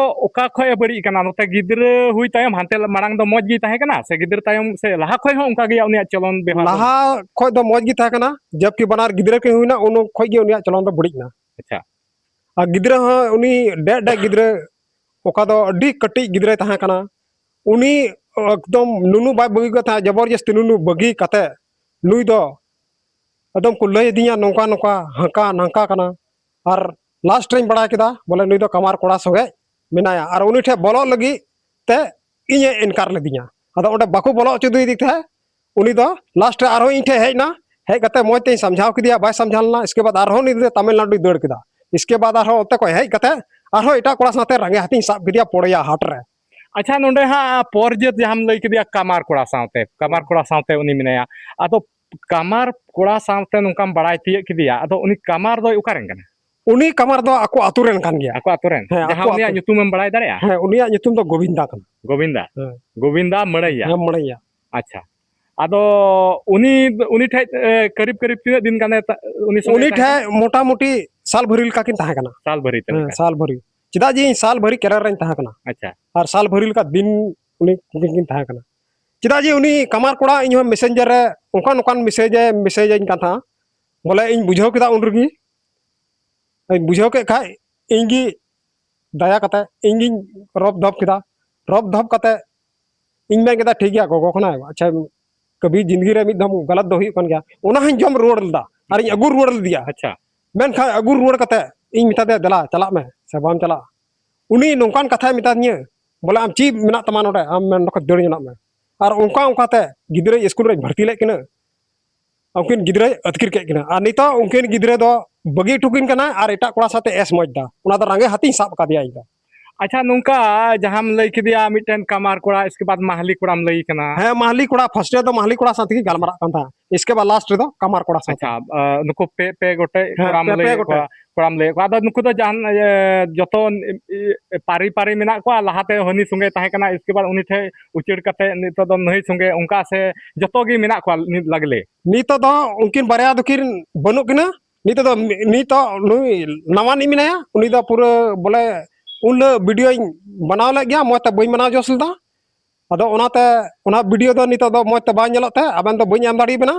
ᱚᱠᱟ ᱠᱷᱚᱱ ᱮ ᱵᱟᱹᱲᱤᱡ ᱟᱠᱟᱱᱟ? ᱱᱚᱛᱮ ᱜᱤᱫᱽᱨᱟᱹ ᱦᱩᱭ ᱛᱟᱭᱚᱢ ᱦᱟᱱᱛᱮ ᱢᱟᱲᱟᱝ ᱫᱚ ᱢᱚᱡᱽ ᱜᱮ ᱛᱟᱦᱮᱸ ᱠᱟᱱᱟ, ᱥᱮ ᱜᱤᱫᱽᱨᱟᱹ ᱛᱟᱭᱚᱢ ᱥᱮ ᱞᱟᱦᱟ ᱠᱷᱚᱱ ᱦᱚᱸ ᱚᱱᱠᱟ ᱜᱮ ᱩᱱᱤᱭᱟᱜ ᱪᱚᱞᱚᱱ ᱵᱮᱣᱦᱟᱨ ᱫᱚ? ᱞᱟᱦᱟ ᱠᱷᱚᱱ ᱫᱚ ᱢᱚᱡᱽ ᱜᱮ ᱛᱟᱦᱮᱸ ᱠᱟᱱᱟ, ᱡᱚᱵᱠᱤ ᱵᱟᱱᱟᱨ ᱜᱤᱫᱽᱨᱟᱹ ᱠᱤᱱ ᱦᱩᱭᱱᱟ, ᱩᱱ ᱠᱷᱚᱱ ᱜᱮ ᱩᱱᱤᱭᱟᱜ ᱪᱚᱞᱚᱱ ᱫᱚ ᱵᱟᱹᱲᱤᱡ ᱮᱱᱟ᱾ ᱟᱪᱪᱷᱟ᱾ ᱟᱨ ᱜᱤᱫᱽᱨᱟᱹ ᱦᱚᱸ ᱩᱱᱤ ᱰᱮᱡ ᱰᱮᱡ ᱜᱤᱫᱽᱨᱟᱹ, ᱚᱠᱟ ᱫᱚ ᱟᱹᱰᱤ ᱠᱟᱹᱴᱤᱡ ᱜᱤᱫᱽᱨᱟᱹᱭ ᱛᱟᱦᱮᱸ ᱠᱟᱱᱟ, ᱩᱱᱤ ᱮᱠᱫᱚᱢ ᱱᱩᱱᱩ ᱵᱟᱭ ᱵᱟᱹᱜᱤ ᱠᱟᱫ ᱛᱟᱦᱮᱸᱫ, ᱡᱚᱵᱚᱨᱡᱚᱥᱛᱤ ᱱᱩᱱᱩ ᱵᱟᱹᱜᱤ ᱠᱟᱛᱮ ᱱᱩᱭ ᱫᱚ ᱮᱠᱫᱚᱢ ᱠᱚ ᱞᱟᱹᱭ ᱟᱹᱫᱤᱧᱟ, ᱱᱚᱝᱠᱟ ᱱᱚᱝᱠᱟ, ᱦᱟᱝᱠᱟ ᱱᱟᱝᱠᱟ ᱠᱟᱱᱟ᱾ ᱟᱨ ᱞᱟᱥᱴ ᱨᱤᱧ ᱵᱟᱲᱟᱭ ᱠᱮᱫᱟ ᱵᱚᱞᱮ ᱱᱩᱭ ᱫᱚ ᱠᱟᱢᱟᱨ ᱠᱚᱲᱟ ᱥᱚᱸᱜᱮ ᱢᱮᱱᱟᱭᱟ, ᱟᱨ ᱩᱱᱤ ᱴᱷᱮᱱ ᱵᱚᱞᱚᱜ ᱞᱟᱹᱜᱤᱫ ᱛᱮ ᱤᱧᱮ ᱤᱱᱠᱟᱨ ᱞᱤᱫᱤᱧᱟ᱾ ᱟᱫᱚ ᱚᱸᱰᱮ ᱵᱟᱠᱚ ᱵᱚᱞᱚ ᱦᱚᱪᱚ ᱫᱤᱫᱤ ᱛᱟᱦᱮᱸᱫ, ᱩᱱᱤ ᱫᱚ ᱞᱟᱥᱴ ᱨᱮ ᱟᱨᱦᱚᱸ ᱤᱧ ᱴᱷᱮᱱ ᱦᱮᱡ ᱮᱱᱟ᱾ ᱦᱮᱡ ᱠᱟᱛᱮ ᱢᱚᱡᱽ ᱛᱮᱧ ᱥᱟᱢᱡᱷᱟᱣ ᱠᱮᱫᱮᱭᱟ, ᱵᱟᱭ ᱥᱟᱢᱡᱷᱟᱣ ᱞᱮᱱᱟ᱾ ᱤᱥᱠᱮ ᱵᱟᱫ ᱟᱨᱦᱚᱸ ᱩᱱᱤ ᱫᱚ ᱛᱟᱢᱤᱞᱱᱟᱰᱩᱭ ᱫᱟᱹᱲ ᱠᱮᱫᱟ᱾ ᱤᱥᱠᱮ ᱵᱟᱫ ᱟᱨᱦᱚᱸ ᱚᱱᱛᱮ ᱠᱷᱚᱱ ᱦᱮᱡ ᱠᱟᱛᱮ ᱟᱨᱦᱚᱸ ᱮᱴᱟᱜ ᱠᱚᱲᱟ ᱥᱟᱶᱛᱮ ᱨᱟᱸᱜᱮ ᱦᱟᱛᱤᱧ ᱥᱟᱵ ᱠᱮᱫᱮᱭᱟ ᱯᱚᱲᱮᱭᱟ ᱦᱟᱴ ᱨᱮ᱾ ᱟᱪᱪᱷᱟ, ᱱᱚᱰᱮ ᱦᱟᱸᱜ ᱯᱚᱨ ᱡᱟᱹᱛ ᱡᱟᱦᱟᱸᱢ ᱞᱟᱹᱭ ᱠᱮᱫᱮᱭᱟ, ᱠᱟᱢᱟᱨ ᱠᱚᱲᱟ ᱥᱟᱶᱛᱮ, ᱠᱟᱢᱟᱨ ᱦᱮᱸ᱾ ᱠᱚᱲᱟ ᱥᱟᱶᱛᱮ ᱩᱱᱤ ᱢᱮᱱᱟᱭᱟ, ᱟᱫᱚ ᱠᱟᱢᱟᱨ ᱠᱚᱲᱟ ᱥᱟᱶᱛᱮ ᱱᱚᱝᱠᱟᱢ ᱵᱟᱲᱟᱭ ᱛᱤᱭᱟᱹᱜ ᱠᱮᱫᱮᱭᱟ, ᱟᱫᱚ ᱩᱱᱤ ᱠᱟᱢᱟᱨ ᱫᱚᱭ ᱚᱠᱟᱨᱮᱱ ᱠᱟᱱᱟ? ᱩᱱᱤ ᱠᱟᱢᱟᱨ ᱫᱚ ᱟᱠᱚ ᱟᱹᱛᱩ ᱨᱮᱱ ᱠᱟᱱ ᱜᱮᱭᱟ᱾ ᱟᱠᱚ ᱟᱹᱛᱩ ᱨᱮᱱ? ᱦᱮᱸ, ᱡᱟᱦᱟᱸ ᱟᱠᱚ ᱩᱱᱤᱭᱟᱜ ᱟᱹᱛᱩ᱾ ᱧᱩᱛᱩᱢᱮᱢ ᱵᱟᱲᱟᱭ ᱫᱟᱲᱮᱭᱟᱜᱼᱟ? ᱦᱮᱸ, ᱩᱱᱤᱭᱟᱜ ᱧᱩᱛᱩᱢ ᱫᱚ ᱜᱳᱵᱤᱱᱫᱟ ᱠᱟᱱᱟ᱾ ᱜᱳᱵᱤᱱᱫᱟ? ᱦᱮᱸ᱾ ᱜᱳᱵᱤᱱᱫᱟ ᱢᱟᱹᱲᱟᱹᱭᱟ? ᱦᱮᱸ, ᱢᱟᱹᱲᱟᱹᱭᱟ᱾ ᱟᱪᱪᱷᱟ᱾ ᱟᱫᱚ ᱩᱱᱤ, ᱩᱱᱤ ᱴᱷᱮᱡ, ᱮ, ᱠᱟᱹᱨᱤᱵ ᱠᱟᱹᱨᱤᱵ ᱛᱤᱱᱟᱹᱜ ᱫᱤᱱ ᱜᱟᱱᱮ ᱛᱟ-, ᱩᱱᱤ ᱥᱚᱸᱜᱮ ᱩᱱᱤ ᱛᱟᱦᱮᱸ ᱴᱷᱮᱡ ᱠᱟᱱᱟ? ᱢᱚᱴᱟᱢᱩᱴᱤ ᱥᱟᱞ ᱵᱷᱟᱹᱨᱤ ᱞᱮᱠᱟ ᱠᱤᱱ ᱛᱟᱦᱮᱸ ᱠᱟᱱᱟ᱾ ᱥᱟᱞ ᱵᱷᱟᱹᱨᱤ ᱛᱮ ᱦᱮᱸ, ᱞᱮᱠᱟ? ᱥᱟᱞ ᱵᱷᱟᱹᱨᱤ᱾ ᱪᱮᱫᱟᱜ ᱡᱮ ᱤᱧ ᱥᱟᱞ ᱵᱷᱟᱹᱨᱤ ᱠᱮᱨᱟᱨ ᱨᱮᱧ ᱛᱟᱦᱮᱸ ᱠᱟᱱᱟ᱾ ᱟᱪᱪᱷᱟ᱾ ᱟᱨ ᱥᱟᱞ ᱵᱷᱟᱹᱨᱤ ᱞᱮᱠᱟ ᱫᱤᱱ ᱩᱱᱤ ᱩᱱᱠᱤᱱ ᱠᱤᱱ ᱛᱟᱦᱮᱸ ᱠᱟᱱᱟ᱾ ᱪᱮᱫᱟᱜ ᱡᱮ ᱩᱱᱤ ᱠᱟᱢᱟᱨ ᱠᱚᱲᱟ ᱤᱧ ᱦᱚᱸ messenger ᱨᱮ ᱚᱱᱠᱟᱱ ᱚᱱᱠᱟᱱ message ᱮ message ᱟᱹᱧ ᱠᱟᱱ ᱛᱟᱦᱮᱸᱫ, ᱵᱚᱞᱮ ᱤᱧ ᱵᱩᱡᱷᱟᱹᱣ ᱠᱮᱫᱟ ᱩᱱ ᱨᱮᱜᱮ, ᱤᱧ ᱵᱩᱡᱷᱟᱹᱣ ᱠᱮᱫ ᱠᱷᱟᱡ ᱤᱧ ᱜᱮ ᱫᱟᱭᱟ ᱠᱟᱛᱮ ᱤᱧ ᱜᱤᱧ ᱨᱚᱯ ᱫᱷᱚᱯ ᱠᱮᱫᱟ᱾ ᱨᱚᱯ ᱫᱷᱚᱯ ᱠᱟᱛᱮ ᱤᱧ ᱢᱮᱱ ᱠᱮᱫᱟ, "ᱴᱷᱤᱠ ᱜᱮᱭᱟ, ᱜᱚᱜᱚ ᱠᱟᱱᱟᱭ, ᱟᱪᱪᱷᱟ, ᱠᱟᱹᱵᱷᱤ ᱡᱤᱱᱫᱜᱤ ᱨᱮ ᱢᱤᱫ ᱫᱷᱟᱣ ᱜᱟᱞᱟᱛ ᱫᱚ ᱦᱩᱭᱩᱜ ᱠᱟᱱ ᱜᱮᱭᱟ", ᱚᱱᱟ ᱦᱚᱸᱧ ᱡᱚᱢ ᱨᱩᱣᱟᱹᱲ ᱞᱮᱫᱟ ᱟᱨᱤᱧ ᱟᱹᱜᱩ ᱨᱩᱣᱟᱹᱲ ᱞᱮᱫᱮᱭᱟ᱾ ᱟᱪᱪᱷᱟ᱾ ᱢᱮᱱᱠᱷᱟᱱ ᱟᱹᱜᱩ ᱨᱩᱣᱟᱹᱲ ᱠᱟᱛᱮ ᱤᱧ ᱢᱮᱛᱟ ᱫᱮᱭᱟ, "ᱫᱮᱞᱟ ᱪᱟᱞᱟᱜ ᱢᱮ ᱥᱮ ᱵᱟᱢ ᱪᱟᱞᱟᱜᱼᱟ?" ᱩᱱᱤ ᱱᱚᱝᱠᱟᱱ ᱠᱟᱛᱷᱟᱭ ᱢᱮᱛᱟᱫᱤᱧᱟᱹ, ᱵᱚᱞᱮ, "ᱟᱢ ᱪᱮᱫ ᱢᱮᱱᱟᱜ ᱛᱟᱢᱟ ᱱᱚᱰᱮ? ᱟᱢ ᱱᱚᱰᱮ ᱠᱷᱚᱱ ᱫᱟᱹᱲ ᱡᱚᱱᱟᱜ ᱢᱮ᱾" ᱟᱨ ᱚᱱᱠᱟ ᱚᱱᱠᱟᱛᱮ ᱜᱤᱫᱽᱨᱟᱹ ᱥᱠᱩᱞ ᱨᱮᱧ ᱵᱷᱚᱨᱛᱤ ᱞᱮᱫ ᱠᱤᱱᱟᱹ᱾ ᱩᱱᱠᱤᱱ ᱜᱤᱫᱽᱨᱟᱹᱭ ᱟᱹᱛᱠᱤᱨ ᱠᱮᱫ ᱠᱤᱱᱟ᱾ ᱟᱨ ᱱᱤᱛᱚᱜ ᱩᱱᱠᱤᱱ ᱜᱤᱫᱽᱨᱟᱹ ᱫᱚ ᱵᱟᱹᱜᱤ ᱦᱚᱴᱚ ᱠᱤᱱ ᱠᱟᱱᱟ ᱟᱨ ᱮᱴᱟᱜ ᱠᱚᱲᱟ ᱥᱟᱶᱛᱮ ᱮᱥ ᱢᱚᱡᱽ ᱫᱟ᱾ ᱚᱱᱟ ᱫᱚ ᱨᱟᱸᱜᱮ ᱦᱟᱛᱤᱧ ᱥᱟᱵ ᱟᱠᱟᱫᱮᱭᱟ ᱤᱧ ᱫᱚ᱾ ᱟᱪᱪᱷᱟ, ᱱᱚᱝᱠᱟ ᱡᱟᱦᱟᱸᱢ ᱞᱟᱹᱭ ᱠᱮᱫᱮᱭᱟ ᱢᱤᱫᱴᱮᱱ ᱠᱟᱢᱟᱨ ᱠᱚᱲᱟ, ᱤᱥᱠᱮ ᱵᱟᱫ ᱢᱟᱦᱞᱤ ᱠᱚᱲᱟᱢ ᱞᱟᱹᱭ ᱠᱟᱱᱟ᱾ ᱦᱮᱸ, ᱢᱟᱦᱞᱤ ᱠᱚᱲᱟ, first ᱨᱮ ᱫᱚ ᱢᱟᱦᱞᱤ ᱠᱚᱲᱟ ᱥᱟᱶ ᱛᱮᱜᱮ ᱜᱟᱞᱢᱟᱨᱟᱜ ᱠᱟᱱ ᱛᱟᱦᱮᱸᱫ, ᱤᱥᱠᱮ ᱵᱟᱫ last ᱨᱮᱫᱚ ᱠᱟᱢᱟᱨ ᱠᱚᱲᱟ ᱥᱟᱶ ᱛᱮ᱾ ᱟᱪᱪᱷᱟ, ᱟ, ᱱᱩᱠᱩ ᱯᱮ, ᱯᱮ ᱜᱚᱴᱮᱡ ᱦᱮᱸ, ᱠᱚᱲᱟᱢ ᱯᱮ, ᱞᱟᱹᱭ ᱯᱮ ᱠᱚᱣᱟ, ᱜᱚᱴᱮᱡ᱾ ᱠᱚᱲᱟᱢ ᱞᱟᱹᱭ ᱠᱚᱣᱟ᱾ ᱟᱫᱚ ᱱᱩᱠᱩ ᱫᱚ ᱡᱟᱦᱟᱱ, ᱤᱭᱟᱹ, ᱡᱚᱛᱚ, ᱤᱭᱟᱹ, ᱯᱟᱹᱨᱤ ᱯᱟᱹᱨᱤ ᱢᱮᱱᱟᱜ ᱠᱚᱣᱟ, ᱞᱟᱦᱟᱛᱮ ᱦᱟᱹᱱᱤ ᱥᱚᱸᱜᱮ ᱛᱟᱦᱮᱸ ᱠᱟᱱᱟ, ᱤᱥᱠᱮ ᱵᱟᱫ ᱩᱱᱤ ᱴᱷᱮᱡ ᱩᱪᱟᱹᱲ ᱠᱟᱛᱮ ᱱᱤᱛᱚᱜ ᱫᱚ ᱱᱟᱹᱭ ᱥᱚᱸᱜᱮ, ᱚᱱᱠᱟ ᱥᱮ ᱡᱚᱛᱚ ᱜᱮ ᱢᱮᱱᱟᱜ ᱠᱚᱣᱟ ᱱᱤᱛ ᱞᱟᱜᱽᱞᱮ? ᱱᱤᱛᱚᱜ ᱫᱚ ᱩᱱᱠᱤᱱ ᱵᱟᱨᱭᱟ ᱫᱚᱠᱤᱱ ᱵᱟᱹᱱᱩᱜ ᱠᱤᱱᱟ᱾ ᱱᱤᱛᱚᱜ ᱫᱚ ᱢᱤ-, ᱱᱤᱛᱚᱜ ᱱᱩᱭ ᱱᱟᱣᱟᱱᱤᱡ ᱢᱮᱱᱟᱭᱟ, ᱩᱱᱤ ᱫᱚ ᱯᱩᱨᱟᱹ ᱵᱚᱞᱮ ᱩᱱ ᱦᱤᱞᱳᱜ videoᱧ ᱵᱮᱱᱟᱣ ᱞᱮᱫ ᱜᱮᱭᱟ, ᱢᱚᱡᱽ ᱛᱮ ᱵᱟᱹᱧ ᱵᱮᱱᱟᱣ ᱡᱚᱥ ᱞᱮᱫᱟ᱾ ᱟᱫᱚ ᱚᱱᱟᱛᱮ ᱚᱱᱟ video ᱫᱚ ᱱᱤᱛᱚᱜ ᱫᱚ ᱢᱚᱡᱽ ᱛᱮ ᱵᱟᱝ ᱧᱮᱞᱚᱜ ᱛᱮ ᱟᱵᱮᱱ ᱫᱚ ᱵᱟᱹᱧ ᱮᱢ ᱫᱟᱲᱮᱭᱟᱵᱮᱱᱟ᱾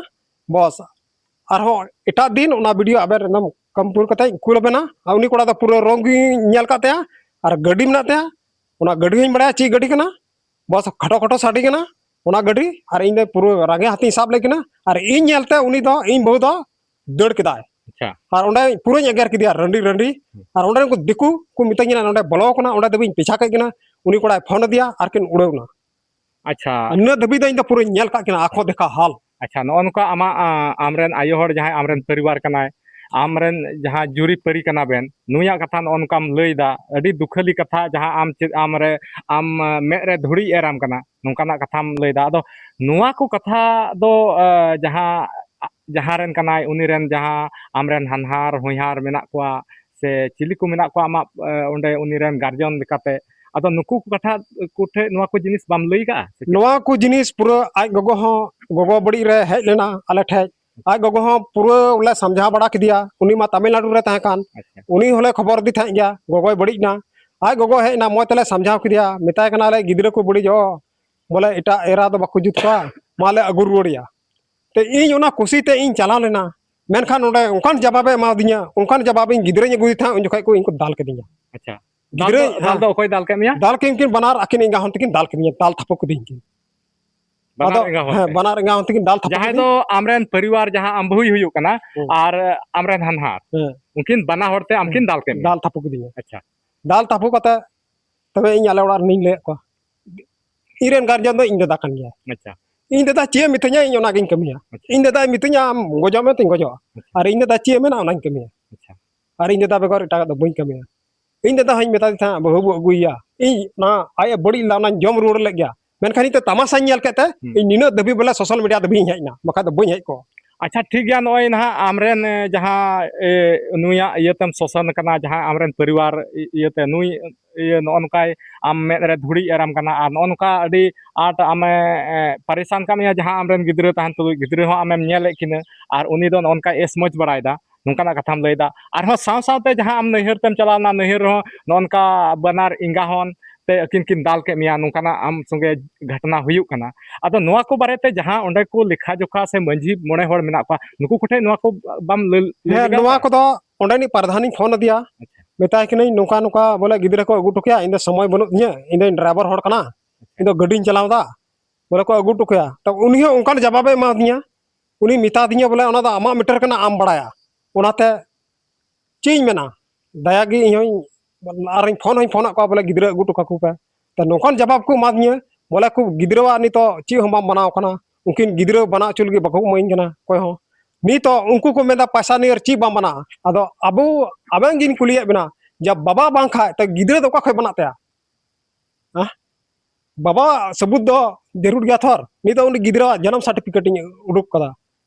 ᱵᱚᱥ, ᱟᱨᱦᱚᱸ ᱮᱴᱟᱜ ᱫᱤᱱ ᱚᱱᱟ video ᱟᱵᱮᱱ ᱮᱠᱫᱚᱢ complete ᱠᱟᱛᱮ ᱤᱧ ᱠᱩᱞ ᱟᱵᱮᱱᱟ᱾ ᱟᱨ ᱩᱱᱤ ᱠᱚᱲᱟ ᱫᱚ ᱯᱩᱨᱟᱹ ᱨᱚᱝ ᱜᱮᱧ ᱧᱮᱞ ᱠᱟᱜ ᱛᱟᱭᱟ, ᱟᱨ ᱜᱟᱹᱰᱤ ᱢᱮᱱᱟᱜ ᱛᱟᱭᱟ, ᱚᱱᱟ ᱜᱟᱹᱰᱤ ᱦᱚᱸᱧ ᱵᱟᱲᱟᱭᱟ ᱪᱮᱫ ᱜᱟᱹᱰᱤ ᱠᱟᱱᱟ᱾ ᱵᱚᱥ, ᱠᱷᱟᱴᱚ ᱠᱷᱟᱴᱚ ᱥᱟᱰᱮ ᱠᱟᱱᱟ ᱚᱱᱟ ᱜᱟᱹᱰᱤ, ᱟᱨ ᱤᱧ ᱫᱚ ᱯᱩᱨᱟᱹ ᱨᱟᱸᱜᱮ ᱦᱟᱛᱤᱧ ᱥᱟᱵ ᱞᱮᱫ ᱠᱤᱱᱟ, ᱟᱨ ᱤᱧ ᱧᱮᱞᱛᱮ ᱩᱱᱤ ᱫᱚ, ᱤᱧ ᱵᱟᱹᱦᱩ ᱫᱚ ᱫᱟᱹᱲ ᱠᱮᱫᱟᱭ᱾ ᱟᱪᱪᱷᱟ᱾ ᱟᱨ ᱚᱸᱰᱮ ᱯᱩᱨᱟᱹᱧ ᱮᱜᱮᱨ ᱠᱮᱫᱮᱭᱟ ᱨᱟᱺᱰᱤ ᱨᱟᱺᱰᱤ᱾ ᱦᱩᱸ᱾ ᱟᱨ ᱚᱸᱰᱮ ᱩᱱᱠᱩ ᱫᱤᱠᱩ ᱠᱚ ᱢᱤᱛᱟᱹᱧ ᱠᱟᱱᱟ, "ᱱᱚᱸᱰᱮ ᱵᱚᱞᱚ ᱟᱠᱟᱱᱟ", ᱚᱸᱰᱮ ᱫᱷᱟᱹᱵᱤᱡ ᱤᱧ ᱯᱮᱪᱷᱟ ᱠᱮᱫ ᱠᱤᱱᱟ, ᱩᱱᱤ ᱠᱚᱲᱟᱭ ᱯᱷᱳᱱ ᱟᱫᱮᱭᱟ ᱟᱨ ᱠᱤᱱ ᱩᱲᱟᱹᱣ ᱮᱱᱟ᱾ ᱟᱪᱪᱷᱟ᱾ ᱟᱨ ᱤᱱᱟᱹᱜ ᱫᱷᱟᱹᱵᱤᱡ ᱫᱚ ᱤᱧ ᱫᱚ ᱯᱩᱨᱟᱹᱧ ᱧᱮᱞ ᱠᱟᱜ ᱠᱤᱱᱟ, ᱟᱸᱠᱷᱚ ᱫᱮᱠᱷᱟ ᱦᱟᱞ᱾ ᱟᱪᱪᱷᱟ, ᱱᱚᱜᱼᱚ ᱱᱚᱝᱠᱟ ᱟᱢᱟᱜ, ᱟᱸ, ᱟᱢᱨᱮᱱ ᱟᱭᱳ ᱦᱚᱲ ᱡᱟᱦᱟᱸᱭ ᱟᱢᱨᱮᱱ ᱯᱚᱨᱤᱵᱟᱨ ᱠᱟᱱᱟᱭ, ᱟᱢᱨᱮᱱ ᱡᱟᱦᱟᱸ ᱡᱩᱨᱤ ᱯᱟᱹᱨᱤ ᱠᱟᱱᱟ ᱵᱮᱱ, ᱱᱩᱭᱟᱜ ᱠᱟᱛᱷᱟ ᱱᱚᱜᱼᱚ ᱱᱚᱝᱠᱟᱢ ᱞᱟᱹᱭ ᱮᱫᱟ, ᱟᱹᱰᱤ ᱫᱩᱠᱷᱟᱹᱞᱤ ᱠᱟᱛᱷᱟ, ᱡᱟᱦᱟᱸ ᱟᱢ ᱪᱮᱫ ᱟᱢ ᱨᱮ, ᱟᱢ, ᱟᱸ, ᱢᱮᱫ ᱨᱮ ᱫᱷᱩᱲᱤ ᱮᱨ ᱟᱢ ᱠᱟᱱᱟ, ᱱᱚᱝᱠᱟᱱᱟᱜ ᱠᱟᱛᱷᱟᱢ ᱞᱟᱹᱭ ᱮᱫᱟ᱾ ᱟᱫᱚ ᱱᱚᱣᱟ ᱠᱚ ᱠᱟᱛᱷᱟ ᱫᱚ, ᱟᱸ, ᱡᱟᱦᱟᱸ, ᱡᱟᱦᱟᱸ ᱨᱮᱱ ᱠᱟᱱᱟᱭ, ᱩᱱᱤ ᱨᱮᱱ ᱡᱟᱦᱟᱸ ᱟᱢᱨᱮᱱ ᱦᱟᱱᱦᱟᱨ ᱦᱚᱧᱦᱟᱨ ᱢᱮᱱᱟᱜ ᱠᱚᱣᱟ, ᱥᱮ ᱪᱤᱞᱤ ᱠᱚ ᱢᱮᱱᱟᱜ ᱠᱚᱣᱟ ᱟᱢᱟᱜ, ᱮ, ᱚᱸᱰᱮ ᱩᱱᱤ ᱨᱮᱱ ᱜᱟᱨᱡᱚᱱ ᱞᱮᱠᱟᱛᱮ? ᱟᱫᱚ ᱱᱩᱠᱩ ᱠᱚ ᱠᱟᱛᱷᱟ ᱠᱚ ᱴᱷᱮᱱ ᱱᱚᱣᱟ ᱠᱚ ᱡᱤᱱᱤᱥ ᱵᱟᱢ ᱞᱟᱹᱭ ᱠᱟᱜᱼᱟ ᱥᱮ ᱪᱮᱫ? ᱱᱚᱣᱟ ᱠᱚ ᱡᱤᱱᱤᱥ ᱯᱩᱨᱟᱹ ᱟᱡ ᱜᱚᱜᱚ ᱦᱚᱸ ᱜᱚᱜᱚ ᱵᱟᱹᱲᱤᱡ ᱨᱮ ᱦᱮᱡ ᱞᱮᱱᱟ ᱟᱞᱮ ᱴᱷᱮᱡ᱾ ᱟᱡ ᱜᱚᱜᱚ ᱦᱚᱸ ᱯᱩᱨᱟᱹ ᱞᱮ ᱥᱟᱢᱡᱷᱟᱣ ᱵᱟᱲᱟ ᱠᱮᱫᱮᱭᱟ᱾ ᱩᱱᱤ ᱢᱟ ᱛᱟᱢᱤᱞᱱᱟᱰᱩ ᱨᱮ ᱛᱟᱦᱮᱸ ᱠᱟᱱ᱾ ᱟᱪᱪᱷᱟ᱾ ᱩᱱᱤ ᱦᱚᱸᱞᱮ ᱠᱷᱚᱵᱚᱨ ᱟᱫᱮ ᱛᱟᱦᱮᱸᱫ ᱜᱮᱭᱟ, ᱜᱚᱜᱚᱭ ᱵᱟᱹᱲᱤᱡ ᱮᱱᱟ᱾ ᱟᱡ ᱜᱚᱜᱚ ᱦᱮᱡ ᱮᱱᱟ, ᱢᱚᱡᱽ ᱛᱮᱞᱮ ᱥᱟᱢᱡᱷᱟᱣ ᱠᱮᱫᱮᱭᱟ, ᱢᱮᱛᱟᱭ ᱠᱟᱱᱟᱞᱮ, "ᱜᱤᱫᱽᱨᱟᱹ ᱠᱚ ᱵᱟᱹᱲᱤᱡᱚᱜ, ᱵᱚᱞᱮ ᱮᱴᱟᱜ ᱮᱨᱟ ᱫᱚ ᱵᱟᱠᱚ ᱡᱩᱛ ᱠᱚᱣᱟ, ᱢᱟ ᱞᱮ ᱟᱹᱜᱩ ᱨᱩᱣᱟᱹᱲᱮᱭᱟ᱾" ᱛᱮ ᱤᱧ ᱚᱱᱟ ᱠᱩᱥᱤ ᱛᱮ ᱤᱧ ᱪᱟᱞᱟᱣ ᱞᱮᱱᱟ, ᱢᱮᱱᱠᱷᱟᱱ ᱚᱸᱰᱮ ᱚᱱᱠᱟᱱ ᱡᱟᱵᱟᱵᱮ ᱮᱢᱟᱣᱫᱤᱧᱟ, ᱚᱱᱠᱟᱱ ᱡᱟᱵᱟᱵ ᱤᱧ ᱜᱤᱫᱽᱨᱟᱹᱧ ᱟᱹᱜᱩᱭᱮ ᱛᱟᱦᱮᱸᱫ, ᱩᱱ ᱡᱚᱠᱷᱚᱡ ᱠᱚ ᱤᱧ ᱠᱚ ᱫᱟᱞ ᱠᱤᱫᱤᱧᱟ᱾ ᱟᱪᱪᱷᱟ᱾ ᱫᱟᱞ ᱜᱤᱫᱽᱨᱟᱹ, ᱫᱚ, ᱫᱟᱞ ᱦᱮᱸ᱾ ᱫᱚ ᱚᱠᱚᱭ ᱫᱟᱞ ᱠᱮᱫ ᱢᱮᱭᱟ? ᱫᱟᱞ ᱠᱮᱫ ᱩᱱᱠᱤᱱ ᱵᱟᱱᱟᱨ ᱟᱹᱠᱤᱱ ᱮᱸᱜᱟ ᱦᱚᱲ ᱛᱟᱹᱠᱤᱱ ᱫᱟᱞ ᱠᱤᱫᱤᱧᱟ, ᱫᱟᱞ ᱛᱷᱟᱯᱚ ᱠᱤᱫᱤᱧ ᱠᱤᱱ᱾ ᱵᱟᱱᱟᱨ ᱟᱫᱚ, ᱮᱸᱜᱟ ᱦᱚᱲ ᱦᱮᱸ, ᱛᱮ? ᱵᱟᱱᱟᱨ ᱮᱸᱜᱟ ᱦᱚᱲ ᱛᱟᱹᱠᱤᱱ ᱫᱟᱞ ᱛᱷᱟᱯᱚ ᱡᱟᱦᱟᱸᱭ ᱠᱤᱫᱤᱧ᱾ ᱫᱚ ᱟᱢᱨᱮᱱ ᱯᱚᱨᱤᱵᱟᱨ, ᱡᱟᱦᱟᱸ ᱟᱢ ᱵᱟᱹᱦᱩᱭ ᱦᱩᱭᱩᱜ ᱠᱟᱱᱟ, ᱦᱮᱸ᱾ ᱟᱨ ᱟᱢᱨᱮᱱ ᱦᱟᱱᱦᱟᱨ, ᱦᱮᱸ᱾ ᱩᱱᱠᱤᱱ ᱵᱟᱱᱟ ᱦᱚᱲ ᱛᱮ ᱟᱢᱠᱤᱱ ᱦᱮᱸ᱾ ᱫᱟᱞ ᱠᱮᱫ ᱢᱮᱭᱟ? ᱫᱟᱞ ᱛᱷᱟᱯᱚ ᱠᱤᱫᱤᱧᱟ᱾ ᱟᱪᱪᱷᱟ᱾ ᱫᱟᱞ ᱛᱷᱟᱯᱚ ᱠᱟᱛᱮ ᱛᱚᱵᱮ ᱤᱧ ᱟᱞᱮ ᱚᱲᱟᱜ ᱨᱮᱱᱤᱧ ᱞᱟᱹᱭᱟᱫ ᱠᱚᱣᱟ, ᱤᱧ ᱨᱮᱱ ᱜᱟᱨᱡᱮᱱ ᱫᱚ ᱤᱧ ᱫᱟᱫᱟ ᱠᱟᱱ ᱜᱮᱭᱟᱭ᱾ ᱟᱪᱪᱷᱟ᱾ ᱤᱧ ᱫᱟᱫᱟ ᱪᱮᱫ ᱮ ᱢᱤᱛᱟᱹᱧᱟ, ᱤᱧ ᱚᱱᱟᱜᱤᱧ ᱠᱟᱹᱢᱤᱭᱟ᱾ ᱟᱪᱪᱷᱟ᱾ ᱤᱧ ᱫᱟᱫᱟᱭ ᱢᱤᱛᱟᱹᱧᱟ, "ᱟᱢ ᱜᱚᱡᱚᱜ ᱢᱮ," ᱛᱚᱧ ᱜᱚᱡᱚᱜᱼᱟ᱾ ᱟᱪᱪᱷᱟ᱾ ᱟᱨ ᱤᱧ ᱫᱟᱫᱟ ᱪᱮᱫ ᱮ ᱢᱮᱱᱟ, ᱚᱱᱟᱧ ᱠᱟᱹᱢᱤᱭᱟ᱾ ᱟᱪᱪᱷᱟ᱾ ᱟᱨ ᱤᱧ ᱫᱟᱫᱟ ᱵᱮᱜᱚᱨ ᱮᱴᱟᱜᱟᱜ ᱫᱚ ᱵᱟᱹᱧ ᱠᱟᱹᱢᱤᱭᱟ᱾ ᱤᱧ ᱫᱟᱫᱟ ᱦᱚᱸᱧ ᱢᱮᱛᱟᱫᱮ ᱛᱟᱦᱮᱸᱫ, "ᱵᱟᱹᱦᱩ ᱵᱚ ᱟᱹᱜᱩᱭᱮᱭᱟ, ᱤᱧ ᱚᱱᱟ ᱟᱡ ᱮ ᱵᱟᱹᱲᱤᱡ ᱞᱮᱫᱟ, ᱚᱱᱟᱧ ᱡᱚᱢ ᱨᱩᱣᱟᱹᱲ ᱞᱮᱫ ᱜᱮᱭᱟ, ᱢᱮᱱᱠᱷᱟᱱ ᱤᱧ ᱛᱮ ᱛᱟᱢᱟᱥᱟᱧ ᱧᱮᱞ ᱠᱮᱫ ᱛᱮ ᱦᱩᱸ᱾ ᱤᱧ ᱱᱤᱱᱟᱹᱜ ᱫᱷᱟᱹᱵᱤᱡ ᱵᱚᱞᱮ social media ᱫᱷᱟᱹᱵᱤᱡ ᱤᱧ ᱦᱮᱡ ᱮᱱᱟ, ᱵᱟᱠᱷᱟᱡ ᱫᱚ ᱵᱟᱹᱧ ᱦᱮᱡ ᱠᱚᱜᱼᱟ᱾" ᱟᱪᱪᱷᱟ, ᱴᱷᱤᱠ ᱜᱮᱭᱟ, ᱱᱚᱜᱼᱚᱭ ᱱᱟᱦᱟᱜ ᱟᱢᱨᱮᱱ, ᱮ, ᱡᱟᱦᱟᱸ, ᱮ, ᱱᱩᱭᱟᱜ ᱤᱭᱟᱹᱛᱮᱢ ᱥᱳᱥᱟᱱ ᱠᱟᱱᱟ, ᱡᱟᱦᱟᱸ ᱟᱢᱨᱮᱱ ᱯᱚᱨᱤᱵᱟᱨ ᱤ-, ᱤᱭᱟᱹᱛᱮ ᱱᱩᱭ, ᱤᱭᱟᱹ, ᱱᱚᱜᱼᱚ ᱱᱚᱝᱠᱟᱭ ᱟᱢ ᱢᱮᱫ ᱨᱮ ᱫᱷᱩᱲᱤ ᱮᱨᱟᱢ ᱠᱟᱱᱟ, ᱟᱨ ᱱᱚᱜᱼᱚ ᱱᱚᱝᱠᱟ ᱟᱹᱰᱤ ᱟᱸᱴ ᱟᱢᱮ, ᱮ, ᱯᱟᱨᱤᱥᱟᱱ ᱠᱟᱜ ᱢᱮᱭᱟ, ᱡᱟᱦᱟᱸ ᱟᱢᱨᱮᱱ ᱜᱤᱫᱽᱨᱟᱹ ᱛᱟᱦᱮᱱ ᱛᱩᱞᱩᱡ ᱜᱤᱫᱽᱨᱟᱹ ᱦᱚᱸ ᱟᱢᱮᱢ ᱧᱮᱞᱮᱫ ᱠᱤᱱᱟᱹ, ᱟᱨ ᱩᱱᱤ ᱫᱚ ᱱᱚᱜᱼᱚ ᱱᱚᱝᱠᱟᱭ ᱮᱥᱢᱚᱡᱽ ᱵᱟᱲᱟᱭᱮᱫᱟ, ᱱᱚᱝᱠᱟᱱᱟᱜ ᱠᱟᱛᱷᱟᱢ ᱞᱟᱹᱭᱫᱟ᱾ ᱟᱨᱦᱚᱸ ᱥᱟᱶ ᱥᱟᱶᱛᱮ ᱡᱟᱦᱟᱸ ᱟᱢ ᱱᱟᱹᱭᱦᱟᱹᱨ ᱛᱮᱢ ᱪᱟᱞᱟᱣ ᱞᱮᱱᱟ, ᱱᱟᱹᱭᱦᱟᱹᱨ ᱨᱮᱦᱚᱸ ᱱᱚᱜᱼᱚ ᱱᱚᱝᱠᱟ ᱵᱟᱱᱟᱨ ᱮᱸᱜᱟ ᱦᱚᱱ ᱛᱮ ᱟᱹᱠᱤᱱ ᱠᱤᱱ ᱫᱟᱞ ᱠᱮᱫ ᱢᱮᱭᱟ, ᱱᱚᱝᱠᱟᱱᱟᱜ ᱟᱢ ᱥᱚᱸᱜᱮ ᱜᱷᱚᱴᱚᱱᱟ ᱦᱩᱭᱩᱜ ᱠᱟᱱᱟ᱾ ᱟᱫᱚ ᱱᱚᱣᱟ ᱠᱚ ᱵᱟᱨᱮᱛᱮ ᱡᱟᱦᱟᱸ ᱚᱸᱰᱮ ᱠᱚ ᱞᱮᱠᱷᱟ ᱡᱚᱠᱷᱟ ᱥᱮ ᱢᱟᱹᱡᱷᱤ ᱢᱚᱬᱮ ᱦᱚᱲ ᱢᱮᱱᱟᱜ ᱠᱚᱣᱟ, ᱱᱩᱠᱩ ᱠᱚᱴᱷᱮᱱ ᱱᱚᱣᱟ ᱠᱚ ᱵᱟᱢ ᱞᱟᱹᱭ, ᱞᱟᱹᱭ ᱦᱮᱸ, ᱞᱮᱜᱟ ᱱᱚᱣᱟ ᱞᱮᱫᱟ? ᱠᱚᱫᱚ ᱚᱸᱰᱮᱱᱤᱡ ᱯᱟᱨᱫᱷᱟᱱᱤᱧ ᱯᱷᱳᱱ ᱟᱫᱮᱭᱟ, ᱟᱪᱪᱷᱟ᱾ ᱢᱮᱛᱟᱭ ᱠᱟᱹᱱᱟᱹᱧ, "ᱱᱚᱝᱠᱟ ᱱᱚᱝᱠᱟ ᱵᱚᱞᱮ ᱜᱤᱫᱽᱨᱟᱹ ᱠᱚ ᱟᱹᱜᱩ ᱦᱚᱴᱚ ᱠᱮᱭᱟ, ᱤᱧ ᱫᱚ ᱥᱚᱢᱚᱭ ᱵᱟᱹᱱᱩᱜ ᱛᱤᱧᱟᱹ, ᱤᱧ ᱫᱚᱧ ᱰᱨᱟᱭᱵᱷᱟᱨ ᱦᱚᱲ ᱠᱟᱱᱟ, ᱤᱧ ᱫᱚ ᱜᱟᱹᱰᱤᱧ ᱪᱟᱞᱟᱣ ᱮᱫᱟ, ᱵᱚᱞᱮ ᱠᱚ ᱟᱹᱜᱩ ᱦᱚᱴᱚ ᱠᱟᱭᱟ᱾" ᱛᱚ ᱩᱱᱤ ᱦᱚᱸ ᱚᱱᱠᱟᱱ ᱡᱟᱵᱟᱵᱮ ᱮᱢᱟ ᱫᱤᱧᱟ᱾ ᱩᱱᱤ ᱢᱮᱛᱟ ᱫᱤᱧᱟ ᱵᱚᱞᱮ, "ᱚᱱᱟ ᱫᱚ ᱟᱢᱟᱜ ᱢᱮᱴᱟᱨ ᱠᱟᱱᱟ, ᱟᱢ ᱵᱟᱲᱟᱭᱟ, ᱚᱱᱟᱛᱮ ᱪᱮᱫ ᱤᱧ ᱢᱮᱱᱟ, ᱫᱟᱭᱟ ᱜᱮ ᱤᱧ ᱦᱚᱸᱧ ᱟᱨᱤᱧ ᱯᱷᱳᱱ ᱦᱚᱸᱧ ᱯᱷᱳᱱᱟᱫ ᱠᱚᱣᱟ ᱵᱚᱞᱮ ᱜᱤᱫᱽᱨᱟᱹ ᱟᱹᱜᱩ ᱦᱚᱴᱚ ᱠᱟᱠᱚ ᱯᱮ᱾" ᱛᱚ ᱱᱚᱝᱠᱟᱱ ᱡᱟᱵᱟᱵ ᱠᱚ ᱮᱢᱟ ᱫᱤᱧᱟ ᱵᱚᱞᱮ, ᱠᱚ ᱜᱤᱫᱽᱨᱟᱹᱣᱟᱜ ᱱᱤᱛᱚᱜ ᱪᱮᱫ ᱦᱚᱸ ᱵᱟᱢ ᱢᱟᱱᱟᱣ ᱠᱟᱱᱟ, ᱩᱱᱠᱤᱱ ᱜᱤᱫᱽᱨᱟᱹ ᱵᱟᱱᱟ ᱦᱚᱪᱚ ᱞᱟᱹᱜᱤᱫ ᱵᱟᱠᱚ ᱮᱢᱟᱹᱧ ᱠᱟᱱᱟ ᱚᱠᱚᱭ ᱦᱚᱸ᱾ ᱱᱤᱛᱚᱜ ᱩᱱᱠᱩ ᱠᱚ ᱢᱮᱱᱫᱟ, "ᱯᱚᱭᱥᱟ ᱱᱤᱭᱟᱹ ᱪᱮᱫ ᱵᱟᱢ ᱢᱟᱱᱟᱣᱟ?" ᱟᱫᱚ ᱟᱵᱚ, ᱟᱵᱮᱱ ᱜᱤᱧ ᱠᱩᱞᱤᱭᱮᱫ ᱵᱮᱱᱟ, ᱡᱟᱵ ᱵᱟᱵᱟ ᱵᱟᱝ ᱠᱷᱟᱡ ᱛᱚ ᱜᱤᱫᱽᱨᱟᱹ ᱫᱚ ᱚᱠᱟ ᱠᱷᱚᱡ ᱵᱟᱱᱟᱜ ᱛᱟᱭᱟ? ᱦᱮᱸ? ᱵᱟᱵᱟᱣᱟᱜ ᱥᱟᱹᱵᱩᱛ ᱫᱚ ᱡᱟᱹᱨᱩᱲ ᱜᱮᱭᱟ ᱛᱷᱚᱨ᱾ ᱱᱤᱛᱚᱜ ᱩᱱᱤ ᱜᱤᱫᱽᱨᱟᱹᱣᱟᱜ ᱡᱟᱱᱟᱢ ᱥᱟᱨᱴᱤᱯᱷᱤᱠᱮᱴ ᱤᱧ ᱩᱰᱩᱠ ᱠᱟᱫᱟ,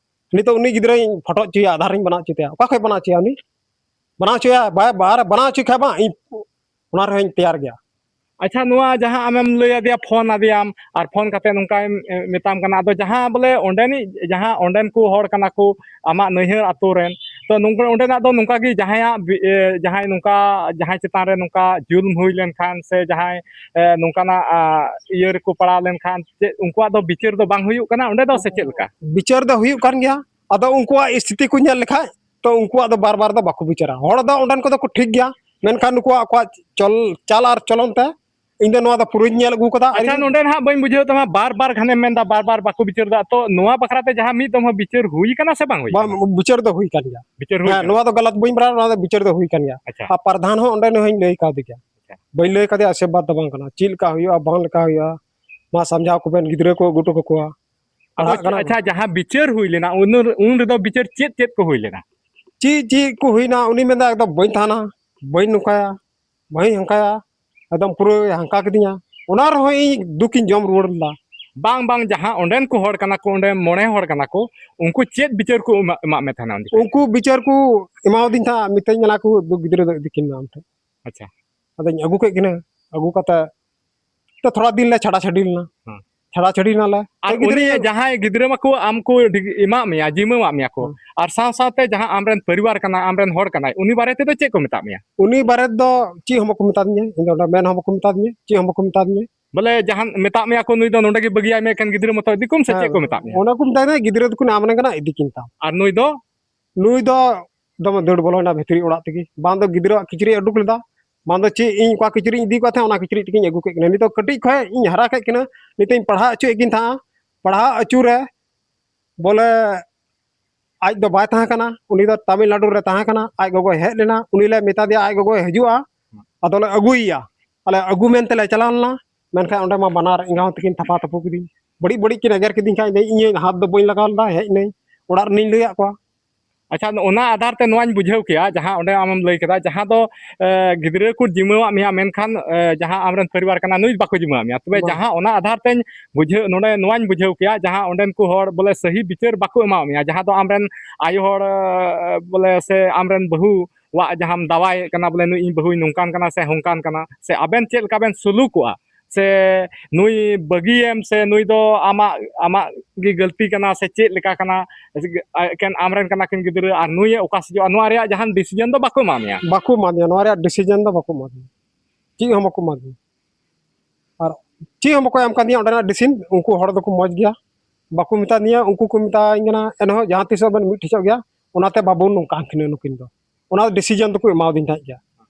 ᱱᱤᱛᱚᱜ ᱩᱱᱤ ᱜᱤᱫᱽᱨᱟᱹᱧ ᱯᱷᱳᱴᱳ ᱦᱚᱪᱚᱭᱟ, ᱟᱫᱷᱟᱨᱤᱧ ᱵᱮᱱᱟᱣ ᱦᱚᱪᱚ ᱛᱟᱭᱟ, ᱚᱠᱟ ᱠᱷᱚᱡ ᱵᱮᱱᱟᱣ ᱦᱚᱪᱚᱭᱟ ᱩᱱᱤ? ᱵᱮᱱᱟᱣ ᱦᱚᱪᱚᱭᱟ, ᱵᱟᱭ ᱵᱟᱭ ᱵᱮᱱᱟᱣ ᱦᱚᱪᱚᱭ ᱠᱷᱟᱡ ᱵᱟᱝ, ᱤᱧ ᱚᱱᱟ ᱨᱮᱦᱚᱸᱧ ᱛᱮᱭᱟᱨ ᱜᱮᱭᱟ᱾ ᱟᱪᱪᱷᱟ, ᱱᱚᱣᱟ ᱡᱟᱦᱟᱸ ᱟᱢᱮᱢ ᱞᱟᱹᱭ ᱟᱫᱮᱭᱟ, ᱯᱷᱳᱱ ᱟᱫᱮᱭᱟᱢ ᱟᱨ ᱯᱷᱳᱱ ᱠᱟᱛᱮ ᱱᱚᱝᱠᱟᱭ ᱢᱮᱛᱟᱢ ᱠᱟᱱᱟ, ᱟᱫᱚ ᱡᱟᱦᱟᱸ ᱵᱚᱞᱮ ᱚᱸᱰᱮᱱᱤᱡ, ᱡᱟᱦᱟᱸ ᱚᱸᱰᱮᱱ ᱠᱚ ᱦᱚᱲ ᱠᱟᱱᱟ ᱠᱚ ᱟᱢᱟᱜ ᱱᱟᱹᱭᱦᱟᱹᱨ ᱟᱛᱳ ᱨᱮᱱ, ᱛᱚ ᱱᱚᱝᱠᱟ ᱚᱸᱰᱮᱱᱟᱜ ᱫᱚ ᱱᱚᱝᱠᱟ ᱜᱮ ᱡᱟᱦᱟᱸᱭᱟᱜ ᱵᱤ-, ᱮ, ᱡᱟᱦᱟᱸᱭ ᱱᱚᱝᱠᱟ, ᱡᱟᱦᱟᱸᱭ ᱪᱮᱛᱟᱱ ᱨᱮ ᱱᱚᱝᱠᱟ ᱡᱩᱞᱢ ᱦᱩᱭ ᱞᱮᱱᱠᱷᱟᱱ ᱥᱮ ᱡᱟᱦᱟᱸᱭ, ᱮ, ᱱᱚᱝᱠᱟᱱᱟᱜ, ᱟ, ᱤᱭᱟᱹ ᱨᱮᱠᱚ ᱯᱟᱲᱟᱣ ᱞᱮᱱᱠᱷᱟᱱ ᱪᱮᱫ ᱩᱱᱠᱩᱣᱟᱜ ᱫᱚ ᱵᱤᱪᱟᱹᱨ ᱫᱚ ᱵᱟᱝ ᱦᱩᱭᱩᱜ ᱠᱟᱱᱟ ᱚᱸᱰᱮ ᱫᱚ, ᱥᱮ ᱪᱮᱫ ᱞᱮᱠᱟ? ᱵᱤᱪᱟᱹᱨ ᱫᱚ ᱦᱩᱭᱩᱜ ᱠᱟᱱ ᱜᱮᱭᱟ, ᱟᱫᱚ ᱩᱱᱠᱩᱣᱟᱜ ᱥᱛᱷᱤᱛᱤ ᱠᱚ ᱧᱮᱞ ᱞᱮᱠᱷᱟᱡ ᱛᱚ ᱩᱱᱠᱩᱣᱟᱜ ᱫᱚ ᱵᱟᱨ ᱵᱟᱨ ᱫᱚ ᱵᱟᱠᱚ ᱵᱤᱪᱟᱹᱨᱟ᱾ ᱦᱚᱲ ᱫᱚ ᱚᱸᱰᱮᱱ ᱠᱚᱫᱚ ᱠᱚ ᱴᱷᱤᱠ ᱜᱮᱭᱟ, ᱢᱮᱱᱠᱷᱟᱱ ᱱᱩᱠᱩᱣᱟᱜ ᱟᱠᱚᱣᱟᱜ ᱪᱚᱞ, ᱪᱟᱞ ᱟᱨ ᱪᱚᱞᱚᱱ ᱛᱮ ᱤᱧ ᱫᱚ ᱱᱚᱣᱟ ᱫᱚ ᱯᱩᱨᱟᱹᱧ ᱧᱮᱞ ᱟᱹᱜᱩ ᱠᱟᱫᱟ᱾ ᱟᱨ ᱟᱪᱪᱷᱟ, ᱤᱧ ᱱᱚᱰᱮ ᱱᱟᱦᱟᱜ ᱵᱟᱹᱧ ᱵᱩᱡᱷᱟᱹᱣ ᱛᱟᱢᱟ, ᱵᱟᱨ ᱵᱟᱨ ᱜᱷᱟᱱᱮᱢ ᱢᱮᱱᱫᱟ, ᱵᱟᱨ ᱵᱟᱨ ᱵᱟᱠᱚ ᱵᱤᱪᱟᱹᱨ ᱫᱟ, ᱛᱚ ᱱᱚᱣᱟ ᱵᱟᱠᱷᱨᱟ ᱛᱮ ᱡᱟᱦᱟᱸ ᱢᱤᱫ ᱫᱚᱢ ᱦᱚᱸ ᱵᱤᱪᱟᱹᱨ ᱦᱩᱭ ᱠᱟᱱᱟ ᱥᱮ ᱵᱟᱝ ᱦᱩᱭ ᱵᱟᱝ, ᱠᱟᱱᱟ? ᱵᱤᱪᱟᱹᱨ ᱫᱚ ᱦᱩᱭ ᱠᱟᱱ ᱜᱮᱭᱟ᱾ ᱵᱤᱪᱟᱹᱨ ᱦᱩᱭ ᱦᱮᱸ, ᱠᱟᱱᱟ᱾ ᱱᱚᱣᱟ ᱫᱚ ᱜᱟᱞᱟᱛ ᱵᱟᱹᱧ ᱵᱟᱲᱟᱭᱟ, ᱱᱚᱣᱟ ᱫᱚ ᱵᱤᱪᱟᱹᱨ ᱫᱚ ᱦᱩᱭ ᱠᱟᱱ ᱜᱮᱭᱟ᱾ ᱟᱪᱪᱷᱟ᱾ ᱟᱨ ᱯᱨᱚᱫᱷᱟᱱ ᱦᱚᱸ ᱚᱸᱰᱮ ᱦᱚᱸᱧ ᱞᱟᱹᱭ ᱠᱟᱣᱫᱮ ᱜᱮᱭᱟ᱾ ᱟᱪᱪᱷᱟ᱾ ᱵᱟᱹᱧ ᱞᱟᱹᱭ ᱠᱟᱫᱮᱭᱟ ᱟᱥᱤᱨᱵᱟᱫᱽ ᱫᱚ ᱵᱟᱝ ᱠᱟᱱᱟ, ᱪᱮᱫ ᱞᱮᱠᱟ ᱦᱩᱭᱩᱜᱼᱟ, ᱵᱟᱝ ᱞᱮᱠᱟ ᱦᱩᱭᱩᱜᱼᱟ, ᱢᱟ ᱥᱟᱢᱡᱷᱟᱣ ᱠᱚᱵᱮᱱ, ᱜᱤᱫᱽᱨᱟᱹ ᱠᱚ ᱟᱹᱜᱩ ᱦᱚᱴᱚ ᱠᱟᱠᱚᱣᱟ, ᱟᱫᱚ ᱯᱟᱲᱦᱟᱜ ᱠᱟᱱᱟ ᱠᱚ᱾ ᱟᱪᱪᱷᱟ, ᱡᱟᱦᱟᱸ ᱵᱤᱪᱟᱹᱨ ᱦᱩᱭ ᱞᱮᱱᱟ, ᱩᱱ, ᱩᱱ ᱨᱮᱫᱚ ᱵᱤᱪᱟᱹᱨ ᱪᱮᱫ ᱪᱮᱫ ᱠᱚ ᱦᱩᱭ ᱞᱮᱱᱟ? ᱪᱮᱫ ᱪᱮᱫ ᱠᱚ ᱦᱩᱭᱱᱟ, ᱩᱱᱤ ᱢᱮᱱᱫᱟ, "ᱮᱠᱫᱚᱢ ᱵᱟᱹᱧ ᱛᱟᱦᱮᱱᱟ, ᱵᱟᱹᱧ ᱱᱚᱝᱠᱟᱭᱟ, ᱵᱟᱹᱧ ᱦᱟᱝᱠᱟᱭᱟ", ᱮᱠᱫᱚᱢ ᱯᱩᱨᱟᱹ ᱦᱟᱝᱠᱟ ᱠᱤᱫᱤᱧᱟ᱾ ᱚᱱᱟ ᱨᱮᱦᱚᱸ ᱤᱧ ᱫᱩᱠᱤᱧ ᱡᱚᱢ ᱨᱩᱣᱟᱹᱲ ᱞᱮᱫᱟ᱾ ᱵᱟᱝ, ᱵᱟᱝ, ᱡᱟᱦᱟᱸ ᱚᱸᱰᱮᱱ ᱠᱚ ᱦᱚᱲ ᱠᱟᱱᱟ ᱠᱚ, ᱚᱸᱰᱮ ᱢᱚᱬᱮ ᱦᱚᱲ ᱠᱟᱱᱟ ᱠᱚ, ᱩᱱᱠᱩ ᱪᱮᱫ ᱵᱤᱪᱟᱹᱨ ᱠᱚ ᱮᱢᱟ-, ᱮᱢᱟᱜ ᱢᱮ ᱛᱟᱦᱮᱱᱟ ᱩᱱ ᱡᱚᱠᱷᱚᱱ? ᱩᱱᱠᱩ ᱵᱤᱪᱟᱹᱨ ᱠᱚ ᱮᱢᱟᱣᱟᱫᱤᱧ ᱛᱟᱦᱮᱸᱫ, ᱢᱤᱛᱟᱹᱧ ᱠᱟᱱᱟ ᱠᱚ, "ᱫᱩ ᱜᱤᱫᱽᱨᱟᱹ ᱫᱚ ᱤᱫᱤ ᱠᱤᱱ ᱢᱮ ᱟᱢ ᱴᱷᱮᱱ᱾" ᱟᱪᱪᱷᱟ᱾ ᱟᱫᱚᱧ ᱟᱹᱜᱩ ᱠᱮᱫ ᱠᱤᱱᱟᱹ, ᱟᱹᱜᱩ ᱠᱟᱛᱮ ᱛᱚ ᱛᱷᱚᱲᱟ ᱫᱤᱱ ᱞᱮ ᱪᱷᱟᱰᱟ ᱪᱷᱟᱹᱰᱤ ᱞᱮᱱᱟ᱾ ᱦᱮᱸ᱾ ᱪᱷᱟᱰᱟ ᱪᱷᱟᱹᱰᱤ ᱞᱮᱱᱟᱞᱮ᱾ ᱟᱨ ᱛᱚ ᱜᱤᱫᱽᱨᱟᱹ ᱩᱱᱤ ᱡᱟᱦᱟᱸᱭ ᱜᱤᱫᱽᱨᱟᱹ ᱢᱟᱠᱚ ᱟᱢ ᱠᱚ ᱰᱷᱤ-, ᱮᱢᱟᱜ ᱢᱮᱭᱟ, ᱡᱤᱢᱟᱹᱣᱟᱜ ᱢᱮᱭᱟ ᱠᱚ, ᱦᱮᱸ᱾ ᱟᱨ ᱥᱟᱶ ᱥᱟᱶᱛᱮ ᱡᱟᱦᱟᱸ ᱟᱢᱨᱮᱱ ᱯᱚᱨᱤᱵᱟᱨ ᱠᱟᱱᱟ, ᱟᱢᱨᱮᱱ ᱦᱚᱲ ᱠᱟᱱᱟᱭ, ᱩᱱᱤ ᱵᱟᱨᱮ ᱛᱮᱫᱚ ᱪᱮᱫ ᱠᱚ ᱢᱮᱛᱟᱜ ᱢᱮᱭᱟ? ᱩᱱᱤ ᱵᱟᱨᱮ ᱫᱚ ᱪᱮᱫ ᱦᱚᱸ ᱵᱟᱠᱚ ᱢᱮᱛᱟᱫᱤᱧᱟ, ᱤᱧ ᱫᱚ ᱚᱸᱰᱮ ᱢᱮᱱ ᱦᱚᱸ ᱵᱟᱠᱚ ᱢᱮᱛᱟᱫᱤᱧᱟ, ᱪᱮᱫ ᱦᱚᱸ ᱵᱟᱠᱚ ᱢᱮᱛᱟᱫᱤᱧᱟ᱾ ᱵᱚᱞᱮ ᱡᱟᱦᱟᱱ ᱢᱮᱛᱟᱜ ᱢᱮᱭᱟ ᱠᱚ, "ᱱᱩᱭ ᱫᱚ ᱱᱚᱰᱮ ᱜᱮ ᱵᱟᱹᱜᱤᱭᱟᱭ ᱢᱮ", ᱮᱱᱠᱷᱟᱱ ᱜᱤᱫᱽᱨᱟᱹ ᱢᱚᱛᱚ ᱤᱫᱤ ᱠᱚᱢ ᱥᱮ ᱪᱮᱫ ᱠᱚ ᱢᱮᱛᱟᱜ ᱢᱮᱭᱟ? ᱚᱱᱟ ᱠᱚ ᱢᱮᱛᱟᱭ ᱠᱟᱱᱟ, ᱜᱤᱫᱽᱨᱟᱹ ᱫᱚᱠᱚ ᱟᱢ ᱨᱮᱱ ᱠᱟᱱᱟ, ᱤᱫᱤ ᱠᱤᱱ ᱛᱟᱢ᱾ ᱟᱨ ᱱᱩᱭ ᱫᱚ? ᱱᱩᱭ ᱫᱚ ᱫᱚᱢᱮ ᱫᱟᱹᱲ ᱵᱚᱞᱚᱭᱮᱱᱟ ᱵᱷᱤᱛᱨᱤ ᱚᱲᱟᱜ ᱛᱮᱜᱮ᱾ ᱵᱟᱝ ᱫᱚ ᱜᱤᱫᱽᱨᱟᱹᱣᱟᱜ ᱠᱤᱪᱨᱤᱡ ᱮ ᱩᱰᱩᱠ ᱞᱮᱫᱟ, ᱵᱟᱝ ᱫᱚ ᱪᱮᱫ, ᱤᱧ ᱚᱠᱟ ᱠᱤᱪᱨᱤᱡ ᱤᱧ ᱤᱫᱤ ᱠᱟᱫ ᱛᱟᱦᱮᱸᱫ, ᱚᱱᱟ ᱠᱤᱪᱨᱤᱡ ᱛᱮᱜᱮᱧ ᱟᱹᱜᱩ ᱠᱮᱫ ᱠᱤᱱᱟ᱾ ᱱᱤᱛᱚᱜ ᱠᱟᱹᱴᱤᱡ ᱠᱷᱚᱡ ᱤᱧ ᱦᱟᱨᱟ ᱠᱮᱫ ᱠᱤᱱᱟ, ᱱᱤᱛᱚᱜ ᱤᱧ ᱯᱟᱲᱦᱟᱣ ᱦᱚᱪᱚᱭᱮᱫ ᱠᱤᱱ ᱛᱟᱦᱮᱸᱫ᱾ ᱯᱟᱲᱦᱟᱣ ᱦᱚᱪᱚ ᱨᱮ ᱵᱚᱞᱮ ᱟᱡ ᱫᱚ ᱵᱟᱭ ᱛᱟᱦᱮᱸ ᱠᱟᱱᱟ, ᱩᱱᱤ ᱫᱚ ᱛᱟᱢᱤᱞᱱᱟᱰᱩ ᱨᱮ ᱛᱟᱦᱮᱸ ᱠᱟᱱᱟ᱾ ᱟᱡ ᱜᱚᱜᱚᱭ ᱦᱮᱡ ᱞᱮᱱᱟ, ᱩᱱᱤ ᱞᱮ ᱢᱮᱛᱟ ᱫᱮᱭᱟ ᱟᱡ ᱜᱚᱜᱚᱭ ᱦᱤᱡᱩᱜᱼᱟ, ᱟᱫᱚ ᱞᱮ ᱟᱹᱜᱩᱭᱮᱭᱟ᱾ ᱟᱞᱮ ᱟᱹᱜᱩ ᱢᱮᱱᱛᱮ ᱞᱮ ᱪᱟᱞᱟᱣ ᱞᱮᱱᱟ, ᱢᱮᱱᱠᱷᱟᱱ ᱚᱸᱰᱮ ᱢᱟ ᱵᱟᱱᱟᱨ ᱮᱸᱜᱟ ᱦᱚᱸ ᱛᱟᱹᱠᱤᱱ ᱛᱷᱟᱯᱟ ᱛᱷᱟᱯᱩ ᱠᱤᱫᱤᱧ, ᱵᱟᱹᱲᱤᱡ ᱵᱟᱹᱲᱤᱡ ᱠᱤᱱ ᱮᱜᱮᱨ ᱠᱤᱫᱤᱧ ᱠᱷᱟᱱ, ᱤᱧ ᱦᱟᱛ ᱫᱚ ᱵᱟᱹᱧ ᱞᱟᱜᱟᱣ ᱞᱮᱫᱟ, ᱦᱮᱡ ᱱᱟᱹᱧ, ᱚᱲᱟᱜ ᱨᱮᱱᱤᱧ ᱞᱟᱹᱭᱟᱫ ᱠᱚᱣᱟ᱾ ᱟᱪᱪᱷᱟ, ᱚᱱᱟ ᱟᱫᱷᱟᱨ ᱛᱮ ᱱᱚᱣᱟᱧ ᱵᱩᱡᱷᱟᱹᱣ ᱠᱮᱭᱟ, ᱡᱟᱦᱟᱸ ᱚᱸᱰᱮ ᱟᱢᱮᱢ ᱞᱟᱹᱭ ᱠᱮᱫᱟ, ᱡᱟᱦᱟᱸ ᱫᱚ ᱮ, ᱜᱤᱫᱽᱨᱟᱹ ᱠᱚ ᱡᱤᱢᱟᱹᱣᱟᱜ ᱢᱮᱭᱟ, ᱢᱮᱱᱠᱷᱟᱱ ᱮ, ᱡᱟᱦᱟᱸ ᱟᱢᱨᱮᱱ ᱯᱚᱨᱤᱵᱟᱨ ᱠᱟᱱᱟ, ᱱᱩᱭ ᱵᱟᱠᱚ ᱡᱤᱢᱟᱹᱣᱟᱜ ᱢᱮᱭᱟ᱾ ᱛᱚᱵᱮ ᱵᱟᱝ᱾ ᱡᱟᱦᱟᱸ ᱚᱱᱟ ᱟᱫᱷᱟᱨ ᱛᱮᱧ ᱵᱩᱡᱷᱟᱹᱣ, ᱱᱚᱰᱮ ᱱᱚᱣᱟᱧ ᱵᱩᱡᱷᱟᱹᱣ ᱠᱮᱭᱟ, ᱡᱟᱦᱟᱸ ᱚᱸᱰᱮᱱ ᱠᱚ ᱦᱚᱲ ᱵᱚᱞᱮ ᱥᱟᱹᱦᱤ ᱵᱤᱪᱟᱹᱨ ᱵᱟᱠᱚ ᱮᱢᱟᱣᱟᱜ ᱢᱮᱭᱟ, ᱡᱟᱦᱟᱸ ᱫᱚ ᱟᱢᱨᱮᱱ ᱟᱭᱳ ᱦᱚᱲ ᱮ, ᱵᱚᱞᱮ ᱥᱮ ᱟᱢᱨᱮᱱ ᱵᱟᱹᱦᱩᱣᱟᱜ ᱡᱟᱦᱟᱸᱢ ᱫᱟᱣᱟᱭᱮᱫ ᱠᱟᱱᱟ, ᱵᱚᱞᱮ ᱱᱩᱭ ᱤᱧ ᱵᱟᱹᱦᱩᱭ ᱱᱚᱝᱠᱟᱱ ᱠᱟᱱᱟ ᱥᱮ ᱦᱚᱝᱠᱟᱱ ᱠᱟᱱᱟ, ᱥᱮ ᱟᱵᱮᱱ ᱪᱮᱫ ᱞᱮᱠᱟ ᱵᱮᱱ ᱥᱩᱞᱩᱠᱚᱜᱼᱟ, ᱥᱮ ᱱᱩᱭ ᱵᱟᱹᱜᱤᱭᱮᱢ, ᱥᱮ ᱱᱩᱭ ᱫᱚ ᱟᱢᱟᱜ, ᱟᱢᱟᱜ ᱜᱮ ᱜᱟᱹᱞᱛᱤ ᱠᱟᱱᱟ, ᱥᱮ ᱪᱮᱫ ᱞᱮᱠᱟ ᱠᱟᱱᱟ, ᱮᱠᱮᱱ ᱟᱢᱨᱮᱱ ᱠᱟᱱᱟ ᱠᱤᱱ ᱜᱤᱫᱽᱨᱟᱹ, ᱟᱨ ᱱᱩᱭᱮ ᱚᱠᱟ ᱥᱮᱡᱚᱜᱼᱟ, ᱱᱚᱣᱟ ᱨᱮᱭᱟᱜ ᱡᱟᱦᱟᱱ decision ᱫᱚ ᱵᱟᱠᱚ ᱮᱢᱟ ᱢᱮᱭᱟ᱾ ᱵᱟᱠᱚ ᱮᱢᱟ ᱫᱤᱧᱟ, ᱱᱚᱣᱟ ᱨᱮᱭᱟᱜ decision ᱫᱚ ᱵᱟᱠᱚ ᱮᱢᱟ ᱫᱤᱧᱟ, ᱪᱮᱫ ᱦᱚᱸ ᱵᱟᱠᱚ ᱮᱢᱟ ᱫᱤᱧᱟ᱾ ᱟᱨ ᱪᱮᱫ ᱦᱚᱸ ᱵᱟᱠᱚ ᱮᱢ ᱠᱟᱫᱤᱧᱟ ᱚᱸᱰᱮᱱᱟᱜ decision, ᱩᱱᱠᱩ ᱦᱚᱲ ᱫᱚᱠᱚ ᱢᱚᱡᱽ ᱜᱮᱭᱟ, ᱵᱟᱠᱚ ᱢᱮᱛᱟ ᱫᱤᱧᱟ, ᱩᱱᱠᱩ ᱠᱚ ᱢᱮᱛᱟᱧ ᱠᱟᱱᱟ, "ᱮᱱᱦᱚᱸ ᱡᱟᱦᱟᱸ ᱛᱤᱥᱚᱜ ᱵᱮᱱ ᱢᱤᱫ ᱴᱷᱮᱡᱚᱜ ᱜᱮᱭᱟ, ᱚᱱᱟᱛᱮ ᱵᱟᱵᱚᱱ ᱱᱚᱝᱠᱟ ᱠᱤᱱᱟ ᱱᱩᱠᱤᱱ ᱫᱚ", ᱚᱱᱟ decision ᱫᱚᱠᱚ ᱮᱢᱟᱣᱫᱤᱧ ᱛᱟᱦᱮᱸᱫ ᱜᱮᱭᱟ᱾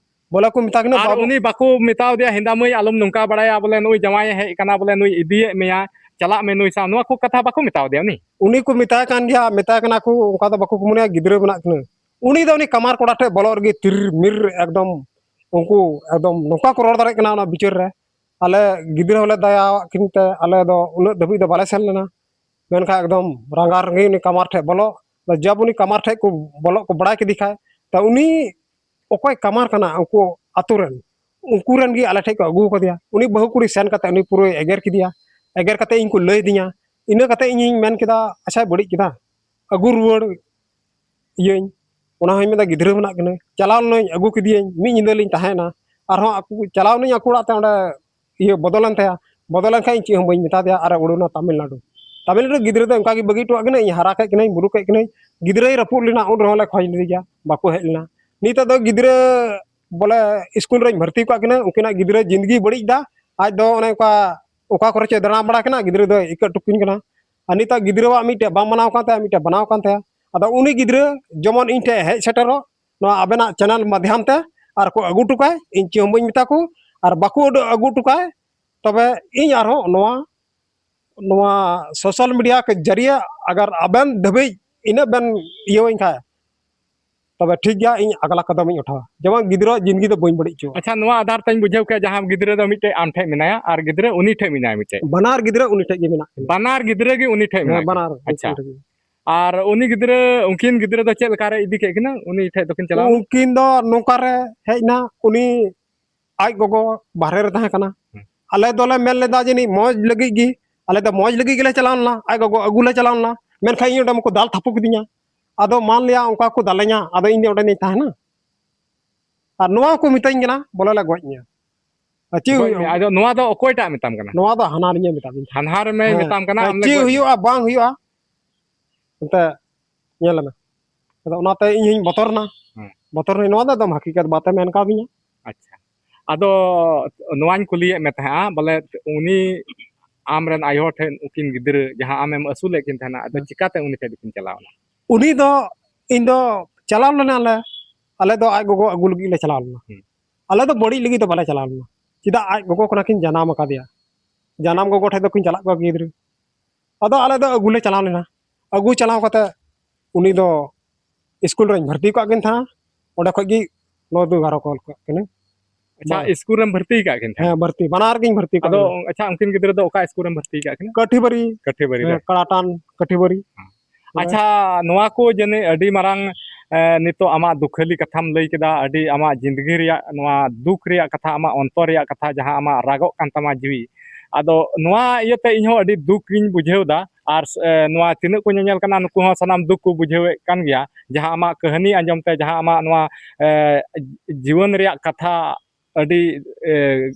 ᱵᱚᱞᱮ ᱠᱚ ᱢᱮᱛᱟ ᱠᱤᱱᱟ, ᱟᱨ ᱵᱟᱵᱚ ᱩᱱᱤ ᱵᱟᱠᱚ ᱢᱮᱛᱟᱣ ᱫᱮᱭᱟ, "ᱦᱮᱸᱫᱟ ᱢᱟᱹᱭ, ᱟᱞᱚᱢ ᱱᱚᱝᱠᱟ ᱵᱟᱲᱟᱭᱟ, ᱵᱚᱞᱮ ᱱᱩᱭ ᱡᱟᱶᱟᱭᱮ ᱦᱮᱡ ᱠᱟᱱᱟ, ᱵᱚᱞᱮ ᱱᱩᱭ ᱤᱫᱤᱭᱮᱫ ᱢᱮᱭᱟ, ᱪᱟᱞᱟᱜ ᱢᱮ ᱱᱩᱭ ᱥᱟᱶ", ᱱᱚᱣᱟ ᱠᱚ ᱠᱟᱛᱷᱟ ᱵᱟᱠᱚ ᱢᱮᱛᱟᱣ ᱫᱮᱭᱟ ᱩᱱᱤ? ᱩᱱᱤ ᱠᱚ ᱢᱮᱛᱟᱭ ᱠᱟᱱ ᱜᱮᱭᱟ, ᱢᱮᱛᱟᱭ ᱠᱟᱱᱟ ᱠᱚ, ᱚᱱᱠᱟ ᱫᱚ ᱵᱟᱠᱚ ᱠᱩᱢᱟᱹᱱᱟ, ᱜᱤᱫᱽᱨᱟᱹ ᱢᱮᱱᱟᱜ ᱠᱤᱱᱟᱹ᱾ ᱩᱱᱤ ᱫᱚ ᱩᱱᱤ ᱠᱟᱢᱟᱨ ᱠᱚᱲᱟ ᱴᱷᱮᱡ ᱵᱚᱞᱚᱜ ᱨᱮᱜᱮ ᱛᱤᱨ ᱢᱤᱨ ᱮᱠᱫᱚᱢ, ᱩᱱᱠᱩ ᱮᱠᱫᱚᱢ ᱱᱚᱝᱠᱟ ᱠᱚ ᱨᱚᱲ ᱫᱟᱲᱮᱭᱟᱜ ᱠᱟᱱᱟ ᱚᱱᱟ ᱵᱤᱪᱟᱹᱨ ᱨᱮ᱾ ᱟᱞᱮ ᱜᱤᱫᱽᱨᱟᱹ ᱦᱚᱸᱞᱮ ᱫᱟᱭᱟᱣᱟᱜ ᱠᱤᱱ ᱛᱮ ᱟᱞᱮ ᱫᱚ ᱩᱱᱟᱹᱜ ᱫᱷᱟᱹᱵᱤᱡ ᱫᱚ ᱵᱟᱞᱮ ᱥᱮᱱ ᱞᱮᱱᱟ᱾ ᱢᱮᱱᱠᱷᱟᱱ ᱮᱠᱫᱚᱢ ᱨᱟᱸᱜᱟᱣ ᱨᱟᱹᱜᱤ ᱩᱱᱤ ᱠᱟᱢᱟᱨ ᱴᱷᱮᱡ ᱵᱚᱞᱚᱜ, ᱡᱟᱵ ᱩᱱᱤ ᱠᱟᱢᱟᱨ ᱴᱷᱮᱡ ᱠᱚ ᱵᱚᱞᱚᱜ ᱠᱚ ᱵᱟᱲᱟᱭ ᱠᱮᱫᱮ ᱠᱷᱟᱡ, ᱛᱚ ᱩᱱᱤ ᱚᱠᱚᱭ ᱠᱟᱢᱟᱨ ᱠᱟᱱᱟ ᱩᱱᱠᱩ ᱟᱛᱳ ᱨᱮᱱ, ᱩᱱᱠᱩ ᱨᱮᱱ ᱜᱮ ᱟᱞᱮ ᱴᱷᱮᱡ ᱠᱚ ᱟᱹᱜᱩ ᱟᱠᱟᱫᱮᱭᱟ᱾ ᱩᱱᱤ ᱵᱟᱹᱦᱩ ᱠᱩᱲᱤ ᱥᱮᱱ ᱠᱟᱛᱮ ᱩᱱᱤ ᱯᱩᱨᱟᱹᱭ ᱮᱜᱮᱨ ᱠᱮᱫᱮᱭᱟ᱾ ᱮᱜᱮᱨ ᱠᱟᱛᱮ ᱤᱧ ᱠᱚ ᱞᱟᱹᱭ ᱟᱫᱤᱧᱟ᱾ ᱤᱱᱟᱹ ᱠᱟᱛᱮ ᱤᱧᱤᱧ ᱢᱮᱱ ᱠᱮᱫᱟ, ᱟᱪᱪᱷᱟᱭ ᱵᱟᱹᱲᱤᱡ ᱠᱮᱫᱟ, ᱟᱹᱜᱩ ᱨᱩᱣᱟᱹᱲ ᱤᱭᱟᱹᱧ᱾ ᱚᱱᱟ ᱦᱚᱸᱧ ᱢᱮᱱᱫᱟ, ᱜᱤᱫᱽᱨᱟᱹ ᱢᱮᱱᱟᱜ ᱠᱤᱱᱟᱹ᱾ ᱪᱟᱞᱟᱣ ᱞᱮᱱᱟᱹᱧ, ᱟᱹᱜᱩ ᱠᱮᱫᱮᱭᱟᱹᱧ, ᱢᱤᱫ ᱧᱤᱫᱟᱹ ᱞᱤᱧ ᱛᱟᱦᱮᱸᱭᱮᱱᱟ᱾ ᱟᱨᱦᱚᱸ ᱟᱠᱚ ᱪᱟᱞᱟᱣ ᱞᱮᱱᱟᱹᱧ ᱟᱠᱚ ᱚᱲᱟᱜ ᱛᱮ, ᱚᱸᱰᱮ ᱤᱭᱟᱹ ᱵᱚᱫᱚᱞᱮᱱ ᱛᱟᱭᱟ᱾ ᱵᱚᱫᱚᱞᱮᱱ ᱠᱷᱟᱡ ᱤᱧ ᱪᱮᱫ ᱦᱚᱸ ᱵᱟᱹᱧ ᱢᱮᱛᱟ ᱫᱮᱭᱟ, ᱟᱨᱮ ᱩᱰᱩᱠᱱᱟ ᱛᱟᱢᱤᱞᱱᱟᱰᱩ᱾ ᱛᱟᱢᱤᱞᱱᱟᱰᱩ ᱜᱤᱫᱽᱨᱟᱹ ᱫᱚ ᱚᱱᱠᱟ ᱜᱮ ᱵᱟᱹᱜᱤ ᱦᱚᱴᱚᱣᱟᱜ ᱠᱤᱱᱟᱹᱧ, ᱤᱧ ᱦᱟᱨᱟ ᱠᱮᱫ ᱠᱤᱱᱟᱹᱧ, ᱵᱩᱨᱩ ᱠᱮᱫ ᱠᱤᱱᱟᱹᱧ᱾ ᱜᱤᱫᱽᱨᱟᱹᱭ ᱨᱟᱹᱯᱩᱫ ᱞᱮᱱᱟ, ᱩᱱ ᱨᱮᱦᱚᱸ ᱞᱮ ᱠᱷᱚᱡᱽ ᱞᱮᱫᱮ ᱜᱮᱭᱟ, ᱵᱟᱠᱚ ᱦᱮᱡ ᱞᱮᱱᱟ᱾ ᱱᱤᱛᱚᱜ ᱫᱚ ᱜᱤᱫᱽᱨᱟᱹ ᱵᱚᱞᱮ ᱥᱠᱩᱞ ᱨᱮᱧ ᱵᱷᱚᱨᱛᱤ ᱟᱠᱟᱫ ᱠᱤᱱᱟᱹ, ᱩᱱᱠᱤᱱᱟᱜ ᱜᱤᱫᱽᱨᱟᱹ ᱡᱤᱱᱫᱜᱤ ᱵᱟᱹᱲᱤᱡ ᱮᱫᱟ᱾ ᱟᱡ ᱫᱚ ᱚᱱᱮ ᱚᱱᱠᱟ ᱚᱠᱟ ᱠᱚᱨᱮ ᱪᱚᱭ ᱫᱟᱬᱟ ᱵᱟᱲᱟ ᱠᱟᱱᱟ, ᱜᱤᱫᱽᱨᱟᱹ ᱫᱚᱭ ᱤᱠᱟᱹ ᱦᱚᱴᱚ ᱠᱟᱹᱧ ᱠᱟᱱᱟ᱾ ᱟᱨ ᱱᱤᱛᱚᱜ ᱜᱤᱫᱽᱨᱟᱹᱣᱟᱜ ᱢᱤᱫᱴᱮᱡ ᱵᱟᱝ ᱢᱟᱱᱟᱣ ᱠᱟᱱ ᱛᱟᱭᱟ, ᱢᱤᱫᱴᱮᱡ ᱵᱟᱱᱟᱣ ᱠᱟᱱ ᱛᱟᱭᱟ᱾ ᱟᱫᱚ ᱩᱱᱤ ᱜᱤᱫᱽᱨᱟᱹ ᱡᱮᱢᱚᱱ ᱤᱧ ᱴᱷᱮᱡ ᱦᱮᱡ ᱥᱮᱴᱮᱨᱚᱜ, ᱱᱚᱣᱟ ᱟᱵᱮᱱᱟᱜ channel ᱢᱟᱫᱽᱫᱷᱚᱢ ᱛᱮ, ᱟᱨ ᱠᱚ ᱟᱹᱜᱩ ᱦᱚᱴᱚ ᱠᱟᱭ, ᱤᱧ ᱪᱮᱫ ᱦᱚᱸ ᱵᱟᱹᱧ ᱢᱮᱛᱟ ᱠᱚ, ᱟᱨ ᱵᱟᱠᱚ ᱟᱹᱰᱩ-, ᱟᱹᱜᱩ ᱦᱚᱴᱚ ᱠᱟᱭ, ᱛᱚᱵᱮ ᱤᱧ ᱟᱨᱦᱚᱸ ᱱᱚᱣᱟ, ᱱᱚᱣᱟ social media ᱠᱮ ᱡᱟᱹᱨᱤᱭᱟᱹ ᱟᱜᱟᱨ ᱟᱵᱮᱱ ᱫᱷᱟᱹᱵᱤᱡ ᱤᱱᱟᱹᱜ ᱵᱮᱱ ᱤᱭᱟᱹᱣᱟᱹᱧ ᱠᱷᱟᱡ, ᱛᱚᱵᱮ ᱴᱷᱤᱠ ᱜᱮᱭᱟ, ᱤᱧ ᱟᱜᱽᱞᱟ ᱠᱚᱫᱚᱢ ᱤᱧ ᱩᱴᱷᱟᱣᱟ, ᱡᱮᱢᱚᱱ ᱜᱤᱫᱽᱨᱟᱹᱣᱟᱜ ᱡᱤᱱᱫᱜᱤ ᱫᱚ ᱵᱟᱹᱧ ᱵᱟᱹᱲᱤᱡ ᱦᱚᱪᱚᱣᱟ᱾ ᱟᱪᱪᱷᱟ, ᱱᱚᱣᱟ ᱟᱫᱷᱟᱨ ᱛᱮᱧ ᱵᱩᱡᱷᱟᱹᱣ ᱠᱮᱫᱟ, ᱡᱟᱦᱟᱸ ᱜᱤᱫᱽᱨᱟᱹ ᱫᱚ ᱢᱤᱫᱴᱮᱡ ᱟᱢ ᱴᱷᱮᱡ ᱢᱮᱱᱟᱭᱟ ᱟᱨ ᱜᱤᱫᱽᱨᱟᱹ ᱩᱱᱤ ᱴᱷᱮᱡ ᱢᱮᱱᱟᱭᱟ ᱢᱤᱫᱴᱮᱡ᱾ ᱵᱟᱱᱟᱨ ᱜᱤᱫᱽᱨᱟᱹ ᱩᱱᱤ ᱴᱷᱮᱡ ᱜᱮ ᱢᱮᱱᱟᱜ ᱠᱤᱱᱟ᱾ ᱵᱟᱱᱟᱨ ᱜᱤᱫᱽᱨᱟᱹ ᱜᱮ ᱩᱱᱤ ᱴᱷᱮᱡ ᱦᱮᱸ, ᱢᱮᱱᱟᱭ ᱵᱟᱱᱟᱨ ᱠᱤᱱᱟ᱾ ᱟᱪᱪᱷᱟ᱾ ᱩᱱᱠᱤᱱ ᱴᱷᱮᱡ ᱜᱮ᱾ ᱟᱨ ᱩᱱᱤ ᱜᱤᱫᱽᱨᱟᱹ, ᱩᱱᱠᱤᱱ ᱜᱤᱫᱽᱨᱟᱹ ᱫᱚ ᱪᱮᱫ ᱞᱮᱠᱟ ᱨᱮ ᱤᱫᱤ ᱠᱮᱫ ᱠᱤᱱᱟ? ᱩᱱᱤ ᱴᱷᱮᱡ ᱫᱚᱠᱤᱱ ᱪᱟᱞᱟᱣ ᱮᱱᱟ? ᱩᱱᱠᱤᱱ ᱫᱚ ᱱᱚᱝᱠᱟ ᱨᱮ ᱦᱮᱡ ᱮᱱᱟ, ᱩᱱᱤ ᱟᱡ ᱜᱚᱜᱚ ᱵᱟᱦᱨᱮ ᱨᱮ ᱛᱟᱦᱮᱸ ᱠᱟᱱᱟ᱾ ᱦᱩᱸ᱾ ᱟᱞᱮ ᱫᱚᱞᱮ ᱢᱮᱱ ᱞᱮᱫᱟ ᱡᱟᱹᱱᱤᱡ ᱢᱚᱡᱽ ᱞᱟᱹᱜᱤᱫ ᱜᱮ, ᱟᱞᱮ ᱫᱚ ᱢᱚᱡᱽ ᱞᱟᱹᱜᱤᱫ ᱜᱮᱞᱮ ᱪᱟᱞᱟᱣ ᱞᱮᱱᱟ, ᱟᱡ ᱜᱚᱜᱚ ᱟᱹᱜᱩ ᱞᱮ ᱪᱟᱞᱟᱣ ᱞᱮᱱᱟ, ᱢᱮᱱᱠᱷᱟᱱ ᱤᱧ ᱚᱸᱰᱮ ᱢᱟᱠᱚ ᱫᱟᱞ ᱛᱷᱟᱯᱚ ᱠᱤᱫᱤᱧᱟ᱾ ᱟᱫᱚ ᱢᱟᱱ ᱞᱮᱭᱟ ᱚᱱᱠᱟ ᱠᱚ ᱫᱟᱞᱮᱧᱟ, ᱟᱫᱚ ᱤᱧ ᱫᱚ ᱚᱸᱰᱮ ᱫᱚᱧ ᱛᱟᱦᱮᱱᱟ? ᱟᱨ ᱱᱚᱣᱟ ᱦᱚᱸᱠᱚ ᱢᱮᱛᱟᱹᱧ ᱠᱟᱱᱟ ᱵᱚᱞᱮ ᱞᱮ ᱜᱚᱡ ᱢᱮᱭᱟ᱾ ᱟᱨ ᱪᱮᱫ ᱜᱚᱡ ᱦᱩᱭᱩᱜᱼᱟ? ᱢᱮᱭᱟ᱾ ᱟᱫᱚ ᱱᱚᱣᱟ ᱫᱚ ᱚᱠᱚᱭᱴᱟᱜ ᱢᱮᱛᱟᱢ ᱠᱟᱱᱟ? ᱱᱚᱣᱟ ᱫᱚ ᱦᱟᱱᱦᱟᱨᱤᱧ ᱢᱮᱛᱟ ᱫᱤᱧ ᱛᱟᱦᱮᱸᱫ᱾ ᱦᱟᱱᱦᱟᱨ ᱢᱮ ᱦᱮᱸ᱾ ᱢᱮᱛᱟᱢ ᱠᱟᱱᱟ, ᱟᱨ ᱟᱢ ᱞᱮ ᱪᱮᱫ ᱜᱚᱡ ᱢᱮᱭᱟ᱾ ᱦᱩᱭᱩᱜᱼᱟ ᱵᱟᱝ ᱦᱩᱭᱩᱜᱼᱟ, ᱮᱱᱛᱮ ᱧᱮᱞ ᱢᱮ᱾ ᱟᱫᱚ ᱚᱱᱟᱛᱮ ᱤᱧ ᱦᱚᱧ ᱵᱚᱛᱚᱨ ᱮᱱᱟ᱾ ᱦᱮᱸ᱾ ᱵᱚᱛᱚᱨ ᱱᱟᱹᱧ, ᱱᱚᱣᱟ ᱫᱚ ᱮᱠᱫᱚᱢ ᱦᱟᱹᱠᱤᱠᱟᱛ ᱵᱟᱛᱮ ᱢᱮᱱ ᱠᱟᱣᱫᱤᱧᱟ᱾ ᱟᱪᱪᱷᱟ, ᱟᱫᱚ ᱱᱚᱣᱟᱧ ᱠᱩᱞᱤᱭᱮᱫ ᱢᱮ ᱛᱟᱦᱮᱸᱫᱼᱟ, ᱵᱚᱞᱮ ᱩᱱᱤ ᱟᱢᱨᱮᱱ ᱟᱭᱳ ᱦᱚᱲ ᱴᱷᱮᱱ, ᱩᱱᱠᱤᱱ ᱜᱤᱫᱽᱨᱟᱹ ᱡᱟᱦᱟᱸ ᱟᱢᱮᱢ ᱟᱹᱥᱩᱞᱮᱫ ᱠᱤᱱ ᱛᱟᱦᱮᱱᱟ, ᱟᱫᱚ ᱦᱮᱸ᱾ ᱪᱤᱠᱟᱛᱮ ᱩᱱᱤ ᱴᱷᱮᱱ ᱫᱚᱠᱤᱱ ᱪᱟᱞᱟᱣ ᱮᱱᱟ? ᱩᱱᱤ ᱫᱚ, ᱤᱧ ᱫᱚ ᱪᱟᱞᱟᱣ ᱞᱮᱱᱟᱞᱮ, ᱟᱞᱮ ᱫᱚ ᱟᱡ ᱜᱚᱜᱚ ᱟᱹᱜᱩ ᱞᱟᱹᱜᱤᱫ ᱞᱮ ᱪᱟᱞᱟᱣ ᱞᱮᱱᱟ᱾ ᱦᱩᱸ᱾ ᱟᱞᱮ ᱫᱚ ᱵᱟᱹᱲᱤᱡ ᱞᱟᱹᱜᱤᱫ ᱫᱚ ᱵᱟᱞᱮ ᱪᱟᱞᱟᱣ ᱞᱮᱱᱟ᱾ ᱪᱮᱫᱟᱜ? ᱟᱡ ᱜᱚᱜᱚ ᱠᱟᱱᱟ ᱠᱤᱱ, ᱡᱟᱱᱟᱢ ᱟᱠᱟᱫᱮᱭᱟ, ᱡᱟᱱᱟᱢ ᱜᱚᱜᱚ ᱴᱷᱮᱡ ᱫᱚᱠᱤᱱ ᱪᱟᱞᱟᱜ ᱠᱚᱣᱟ ᱜᱤᱫᱽᱨᱟᱹ᱾ ᱟᱫᱚ ᱟᱞᱮ ᱫᱚ ᱟᱹᱜᱩ ᱞᱮ ᱪᱟᱞᱟᱣ ᱞᱮᱱᱟ᱾ ᱟᱹᱜᱩ ᱪᱟᱞᱟᱣ ᱠᱟᱛᱮ ᱩᱱᱤ ᱫᱚ ᱥᱠᱩᱞ ᱨᱮᱧ ᱵᱷᱚᱨᱛᱤ ᱠᱟᱜ ᱠᱤᱱ ᱛᱟᱦᱮᱸᱫ, ᱚᱸᱰᱮ ᱠᱷᱚᱡ ᱜᱮ ᱱᱚ ᱫᱩ ᱮᱜᱟᱨᱚ ᱠᱚᱞ ᱠᱟᱜ ᱠᱤᱱᱟᱹᱧ᱾ ᱟᱪᱪᱷᱟ, ᱵᱟᱝ᱾ ᱥᱠᱩᱞ ᱨᱮᱢ ᱵᱷᱚᱨᱛᱤ ᱠᱟᱜ ᱠᱤᱱ ᱛᱟᱦᱮᱸᱫ? ᱦᱮᱸ, ᱵᱷᱚᱨᱛᱤ, ᱵᱟᱱᱟᱨ ᱜᱤᱧ ᱵᱷᱚᱨᱛᱤ ᱠᱟᱜ ᱟᱫᱚ ᱠᱤᱱᱟ᱾ ᱟᱪᱪᱷᱟ, ᱩᱱᱠᱤᱱ ᱜᱤᱫᱽᱨᱟᱹ ᱫᱚ ᱚᱠᱟ ᱥᱠᱩᱞ ᱨᱮᱢ ᱵᱷᱚᱨᱛᱤ ᱠᱟᱜ ᱠᱤᱱᱟ? ᱠᱟᱹᱴᱷᱤᱵᱟᱹᱨᱤ᱾ ᱠᱟᱹᱴᱷᱤᱵᱟᱹᱨᱤ ᱦᱮᱸ, ᱨᱮ᱾ ᱠᱟᱲᱟᱴᱟᱱ ᱠᱟᱹᱴᱷᱤᱵᱟᱹᱨᱤ᱾ ᱦᱮᱸ᱾ ᱦᱮᱸ᱾ ᱟᱪᱪᱷᱟ, ᱱᱚᱣᱟ ᱠᱚ ᱡᱟᱹᱱᱤᱡ ᱟᱹᱰᱤ ᱢᱟᱨᱟᱝ, ᱮ, ᱱᱤᱛᱚᱜ ᱟᱢᱟᱜ ᱫᱩᱠᱷᱟᱹᱞᱤ ᱠᱟᱛᱷᱟᱢ ᱞᱟᱹᱭ ᱠᱮᱫᱟ, ᱟᱹᱰᱤ ᱟᱢᱟᱜ ᱡᱤᱱᱫᱮᱜᱤ ᱨᱮᱭᱟᱜ, ᱱᱚᱣᱟ ᱫᱩᱠ ᱨᱮᱭᱟᱜ ᱠᱟᱛᱷᱟ, ᱟᱢᱟᱜ ᱚᱱᱛᱚᱨ ᱨᱮᱭᱟᱜ ᱠᱟᱛᱷᱟ, ᱡᱟᱦᱟᱸ ᱟᱢᱟᱜ ᱨᱟᱜᱚᱜ ᱠᱟᱱ ᱛᱟᱢᱟ ᱡᱤᱣᱤ, ᱟᱫᱚ ᱱᱚᱣᱟ ᱤᱭᱟᱹᱛᱮ ᱤᱧ ᱦᱚᱸ ᱟᱹᱰᱤ ᱫᱩᱠ ᱜᱤᱧ ᱵᱩᱡᱷᱟᱹᱣ ᱮᱫᱟ᱾ ᱟᱨ, ᱮ, ᱱᱚᱣᱟ ᱛᱤᱱᱟᱹᱜ ᱠᱚ ᱧᱮᱧᱮᱞ ᱠᱟᱱᱟ, ᱱᱩᱠᱩ ᱦᱚᱸ ᱥᱟᱱᱟᱢ ᱫᱩᱠ ᱠᱚ ᱵᱩᱡᱷᱟᱹᱣᱮᱫ ᱠᱟᱱ ᱜᱮᱭᱟ᱾ ᱡᱟᱦᱟᱸ ᱟᱢᱟᱜ ᱠᱟᱹᱦᱱᱤ ᱟᱸᱡᱚᱢ ᱛᱮ, ᱡᱟᱦᱟᱸ ᱟᱢᱟᱜ ᱱᱚᱣᱟ, ᱮ, ᱡᱤᱭᱚᱱ ᱨᱮᱭᱟᱜ ᱠᱟᱛᱷᱟ ᱟᱹᱰᱤ, ᱮ,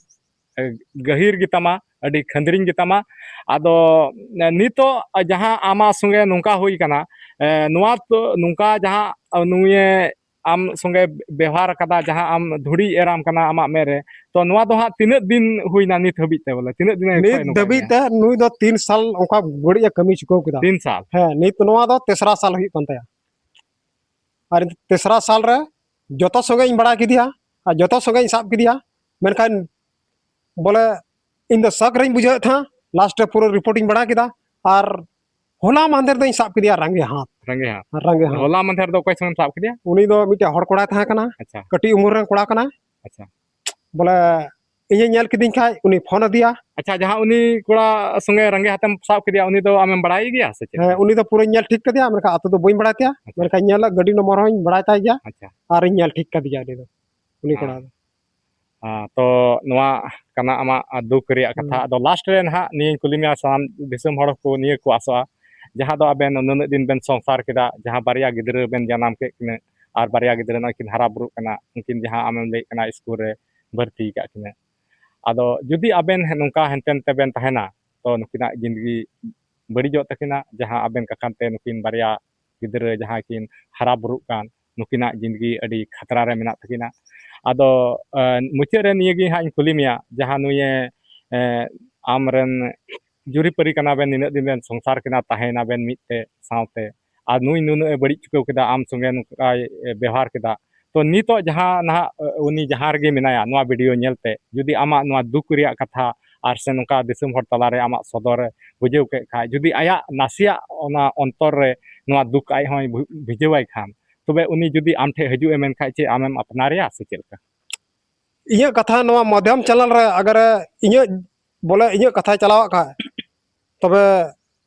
ᱮ, ᱜᱟᱹᱦᱤᱨ ᱜᱮᱛᱟᱢᱟ, ᱟᱹᱰᱤ ᱠᱷᱟᱹᱱᱫᱽᱨᱤᱝ ᱜᱮᱛᱟᱢᱟ᱾ ᱟᱫᱚ, ᱮ, ᱱᱤᱛᱚᱜ ᱡᱟᱦᱟᱸ ᱟᱢᱟᱜ ᱥᱚᱸᱜᱮ ᱱᱚᱝᱠᱟ ᱦᱩᱭ ᱠᱟᱱᱟ, ᱮ, ᱱᱚᱣᱟ ᱛᱚ, ᱱᱚᱝᱠᱟ ᱡᱟᱦᱟᱸ ᱱᱩᱭᱮ ᱟᱢ ᱥᱚᱸᱜᱮ ᱵᱮᱣᱦᱟᱨ ᱟᱠᱟᱫᱟ, ᱡᱟᱦᱟᱸ ᱟᱢ ᱫᱷᱩᱲᱤ ᱮᱨᱟᱢ ᱠᱟᱱᱟ ᱟᱢᱟᱜ ᱢᱮᱫ ᱨᱮ, ᱛᱚ ᱱᱚᱣᱟ ᱫᱚ ᱦᱟᱸᱜ ᱛᱤᱱᱟᱹᱜ ᱫᱤᱱ ᱦᱩᱭᱱᱟ ᱱᱤᱛ ᱦᱟᱹᱵᱤᱡ ᱛᱮ? ᱵᱚᱞᱮ ᱛᱤᱱᱟᱹᱜ ᱫᱤᱱᱮ ᱱᱤᱛ ᱱᱚᱝᱠᱟᱭ ᱫᱷᱟᱹᱵᱤᱡ ᱢᱮᱭᱟ? ᱛᱮ ᱱᱩᱭ ᱫᱚ ᱛᱤᱱ ᱥᱟᱞ ᱚᱱᱠᱟ ᱵᱟᱹᱲᱤᱡ ᱮ ᱠᱟᱹᱢᱤ ᱪᱩᱠᱟᱹᱣ ᱠᱮᱫᱟ᱾ ᱛᱤᱱ ᱥᱟᱞ? ᱦᱮᱸ, ᱱᱤᱛ ᱱᱚᱣᱟ ᱫᱚ ᱛᱮᱥᱨᱟ ᱥᱟᱞ ᱦᱩᱭᱩᱜ ᱠᱟᱱ ᱛᱟᱭᱟ᱾ ᱟᱨ ᱛᱮᱥᱨᱟ ᱥᱟᱞ ᱨᱮ ᱡᱚᱛᱚ ᱥᱚᱸᱜᱮ ᱤᱧ ᱵᱟᱲᱟᱭ ᱠᱮᱫᱮᱭᱟ ᱟᱨ ᱡᱚᱛᱚ ᱥᱚᱸᱜᱮ ᱤᱧ ᱥᱟᱵ ᱠᱮᱫᱮᱭᱟ, ᱢᱮᱱᱠᱷᱟᱱ ᱵᱚᱞᱮ ᱤᱧ ᱫᱚ ᱥᱟᱠ ᱨᱮᱧ ᱵᱩᱡᱷᱟᱹᱣᱮᱫ ᱛᱟᱦᱮᱸᱫ᱾ ᱞᱟᱥᱴ ᱨᱮ ᱯᱩᱨᱟᱹ ᱨᱤᱯᱳᱨᱴ ᱤᱧ ᱵᱟᱲᱟᱭ ᱠᱮᱫᱟ᱾ ᱟᱨ ᱦᱚᱞᱟ ᱢᱟᱦᱫᱮᱨ ᱫᱚᱧ ᱥᱟᱵ ᱠᱮᱫᱮᱭᱟ ᱨᱟᱸᱜᱮ ᱦᱟᱛ᱾ ᱨᱟᱸᱜᱮ ᱦᱟᱛ᱾ ᱨᱟᱸᱜᱮ ᱦᱟᱛ᱾ ᱦᱚᱞᱟ ᱢᱟᱦᱫᱮᱨ ᱫᱚ ᱚᱠᱚᱭ ᱥᱚᱸᱜᱮᱢ ᱥᱟᱵ ᱠᱮᱫᱮᱭᱟ? ᱩᱱᱤ ᱫᱚ ᱢᱤᱫᱴᱮᱡ ᱦᱚᱲ ᱠᱚᱲᱟᱭ ᱛᱟᱦᱮᱸ ᱠᱟᱱᱟ, ᱟᱪᱪᱷᱟ᱾ ᱠᱟᱹᱴᱤᱡ ᱩᱢᱮᱨ ᱨᱮᱱ ᱠᱚᱲᱟ ᱠᱟᱱᱟᱭ᱾ ᱟᱪᱪᱷᱟ᱾ ᱵᱚᱞᱮ ᱤᱧᱮ ᱧᱮᱞ ᱠᱤᱫᱤᱧ ᱠᱷᱟᱡ ᱩᱱᱤ ᱯᱷᱳᱱ ᱟᱫᱮᱭᱟ᱾ ᱟᱪᱪᱷᱟ, ᱡᱟᱦᱟᱸ ᱩᱱᱤ ᱠᱚᱲᱟ ᱥᱚᱸᱜᱮ ᱨᱟᱸᱜᱮ ᱦᱟᱛᱮᱢ ᱥᱟᱵ ᱠᱮᱫᱮᱭᱟ, ᱩᱱᱤ ᱫᱚ ᱟᱢᱮᱢ ᱵᱟᱲᱟᱭ ᱜᱮᱭᱟ ᱥᱮ ᱪᱮᱫ? ᱦᱮᱸ, ᱩᱱᱤ ᱫᱚ ᱯᱩᱨᱟᱹᱧ ᱧᱮᱞ ᱴᱷᱤᱠ ᱠᱟᱫᱮᱭᱟ, ᱢᱮᱱᱠᱷᱟᱱ ᱟᱛᱳ ᱫᱚ ᱵᱟᱹᱧ ᱵᱟᱲᱟᱭ ᱛᱟᱭᱟ᱾ ᱟᱪᱪᱷᱟ᱾ ᱢᱮᱱᱠᱷᱟᱱ ᱧᱮᱞ ᱜᱟᱹᱰᱤ ᱱᱚᱢᱵᱚᱨ ᱦᱚᱸᱧ ᱵᱟᱲᱟᱭ ᱛᱟᱭ ᱜᱮᱭᱟ᱾ ᱟᱪᱪᱷᱟ᱾ ᱟᱨᱤᱧ ᱧᱮᱞ ᱴᱷᱤᱠ ᱠᱟᱫᱮᱭᱟ ᱩᱱᱤ ᱫᱚ, ᱩᱱᱤ ᱦᱮᱸ᱾ ᱠᱚᱲᱟ ᱫᱚ᱾ ᱦᱮᱸ, ᱛᱚ ᱱᱚᱣᱟ ᱠᱟᱱᱟ ᱟᱢᱟᱜ ᱫᱩᱠ ᱨᱮᱭᱟᱜ ᱠᱟᱛᱷᱟ᱾ ᱦᱩᱸ᱾ ᱟᱫᱚ ᱞᱟᱥᱴ ᱨᱮ ᱱᱟᱦᱟᱜ ᱱᱤᱭᱟᱹᱧ ᱠᱩᱞᱤ ᱢᱮᱭᱟ, ᱥᱟᱱᱟᱢ ᱫᱤᱥᱚᱢ ᱦᱚᱲ ᱠᱚ ᱱᱤᱭᱟᱹ ᱠᱚ ᱟᱥᱚᱜᱼᱟ, ᱡᱟᱦᱟᱸ ᱫᱚ ᱟᱵᱮᱱ ᱱᱩᱱᱟᱹᱜ ᱫᱤᱱ ᱵᱮᱱ ᱥᱚᱝᱥᱟᱨ ᱠᱮᱫᱟ, ᱡᱟᱦᱟᱸ ᱵᱟᱨᱭᱟ ᱜᱤᱫᱽᱨᱟᱹ ᱵᱮᱱ ᱡᱟᱱᱟᱢ ᱠᱮᱫ ᱠᱤᱱᱟᱹ, ᱟᱨ ᱵᱟᱨᱭᱟ ᱜᱤᱫᱽᱨᱟᱹ ᱱᱚᱜᱼᱚᱭ ᱠᱤᱱ ᱦᱟᱨᱟ ᱵᱩᱨᱩᱜ ᱠᱟᱱᱟ, ᱩᱱᱠᱤᱱ ᱡᱟᱦᱟᱸ ᱟᱢᱮᱢ ᱞᱟᱹᱭᱮᱫ ᱠᱟᱱᱟ ᱥᱠᱩᱞ ᱨᱮ ᱵᱷᱚᱨᱛᱤ ᱟᱠᱟᱫ ᱠᱤᱱᱟᱹ, ᱟᱫᱚ ᱡᱩᱫᱤ ᱟᱵᱮᱱ ᱱᱚᱝᱠᱟ ᱦᱮᱱᱛᱮᱱ ᱛᱮᱵᱮᱱ ᱛᱟᱦᱮᱱᱟ, ᱛᱚ ᱱᱩᱠᱤᱱᱟᱜ ᱡᱤᱱᱫᱜᱤ ᱵᱟᱹᱲᱤᱡᱚᱜ ᱛᱟᱹᱠᱤᱱᱟ, ᱡᱟᱦᱟᱸ ᱟᱵᱮᱱ ᱠᱟᱠᱷᱟᱱ ᱛᱮ ᱱᱩᱠᱤᱱ ᱵᱟᱨᱭᱟ ᱜᱤᱫᱽᱨᱟᱹ ᱡᱟᱦᱟᱸᱭ ᱠᱤᱱ ᱦᱟᱨᱟ ᱵᱩᱨᱩᱜ ᱠᱟᱱ, ᱱᱩᱠᱤᱱᱟᱜ ᱡᱤᱱᱫᱜᱤ ᱟᱹᱰᱤ ᱠᱷᱟᱛᱨᱟ ᱨᱮ ᱢᱮᱱᱟᱜ ᱛᱟᱹᱠᱤᱱᱟ᱾ ᱟᱫᱚ, ᱮ, ᱢᱩᱪᱟᱹᱫ ᱨᱮ ᱱᱤᱭᱟᱹ ᱜᱮ ᱦᱟᱸᱜ ᱤᱧ ᱠᱩᱞᱤ ᱢᱮᱭᱟ, ᱡᱟᱦᱟᱸ ᱱᱩᱭᱮ, ᱮ, ᱟᱢ ᱨᱮᱱ ᱡᱩᱨᱤᱯᱟᱹᱨᱤ ᱠᱟᱱᱟ ᱵᱮᱱ, ᱱᱤᱱᱟᱹᱜ ᱫᱤᱱ ᱵᱮᱱ ᱥᱚᱝᱥᱟᱨ ᱠᱤᱱᱟ, ᱛᱟᱦᱮᱸᱭᱮᱱᱟ ᱵᱮᱱ ᱢᱤᱫ ᱛᱮ ᱥᱟᱶᱛᱮ, ᱟᱨ ᱱᱩᱭ ᱱᱩᱱᱟᱹᱜ ᱮ ᱵᱟᱹᱲᱤᱡ ᱪᱩᱠᱟᱹᱣ ᱠᱮᱫᱟ, ᱟᱢ ᱥᱚᱸᱜᱮ ᱱᱚᱝᱠᱟᱭ, ᱮ, ᱵᱮᱣᱦᱟᱨ ᱠᱮᱫᱟ, ᱛᱚ ᱱᱤᱛᱚᱜ ᱡᱟᱦᱟᱸ ᱱᱟᱦᱟᱜ, ᱮ, ᱩᱱᱤ ᱡᱟᱦᱟᱸ ᱨᱮᱜᱮ ᱢᱮᱱᱟᱭᱟ, ᱱᱚᱣᱟ ᱵᱷᱤᱰᱤᱭᱳ ᱧᱮᱞᱛᱮ ᱡᱩᱫᱤ ᱟᱢᱟᱜ ᱱᱚᱣᱟ ᱫᱩᱠ ᱨᱮᱭᱟᱜ ᱠᱟᱛᱷᱟ ᱟᱨ ᱥᱮ ᱱᱚᱝᱠᱟ ᱫᱤᱥᱚᱢ ᱦᱚᱲ ᱛᱟᱞᱟᱨᱮ ᱟᱢᱟᱜ ᱥᱚᱫᱚᱨᱮ ᱵᱩᱡᱷᱟᱹᱣ ᱠᱮᱫ ᱠᱷᱟᱡ, ᱡᱩᱫᱤ ᱟᱭᱟᱜ ᱱᱟᱥᱮᱭᱟᱜ ᱚᱱᱟ ᱚᱱᱛᱚᱨ ᱨᱮ ᱱᱚᱣᱟ ᱫᱩᱠ ᱟᱡ ᱦᱚᱸᱭ ᱵᱷᱤ-, ᱵᱷᱤᱡᱟᱹᱣᱟᱭ ᱠᱷᱟᱱ, ᱛᱚᱵᱮ ᱩᱱᱤ ᱡᱩᱫᱤ ᱟᱢ ᱴᱷᱮᱱ ᱦᱤᱡᱩᱜ ᱮ ᱢᱮᱱ ᱠᱷᱟᱡ, ᱪᱮᱫ ᱟᱢᱮᱢ ᱟᱯᱱᱟᱨᱮᱭᱟ ᱥᱮ ᱪᱮᱫ ᱞᱮᱠᱟ? ᱤᱧᱟᱹᱜ ᱠᱟᱛᱷᱟ ᱱᱚᱣᱟ ᱢᱟᱫᱷᱭᱟᱢ ᱪᱮᱱᱮᱞ ᱨᱮ ᱟᱜᱟᱨ ᱤᱧᱟᱹᱜ, ᱵᱚᱞᱮ ᱤᱧᱟᱹᱜ ᱠᱟᱛᱷᱟᱭ ᱪᱟᱞᱟᱣᱟᱜ ᱠᱷᱟᱡ, ᱛᱚᱵᱮ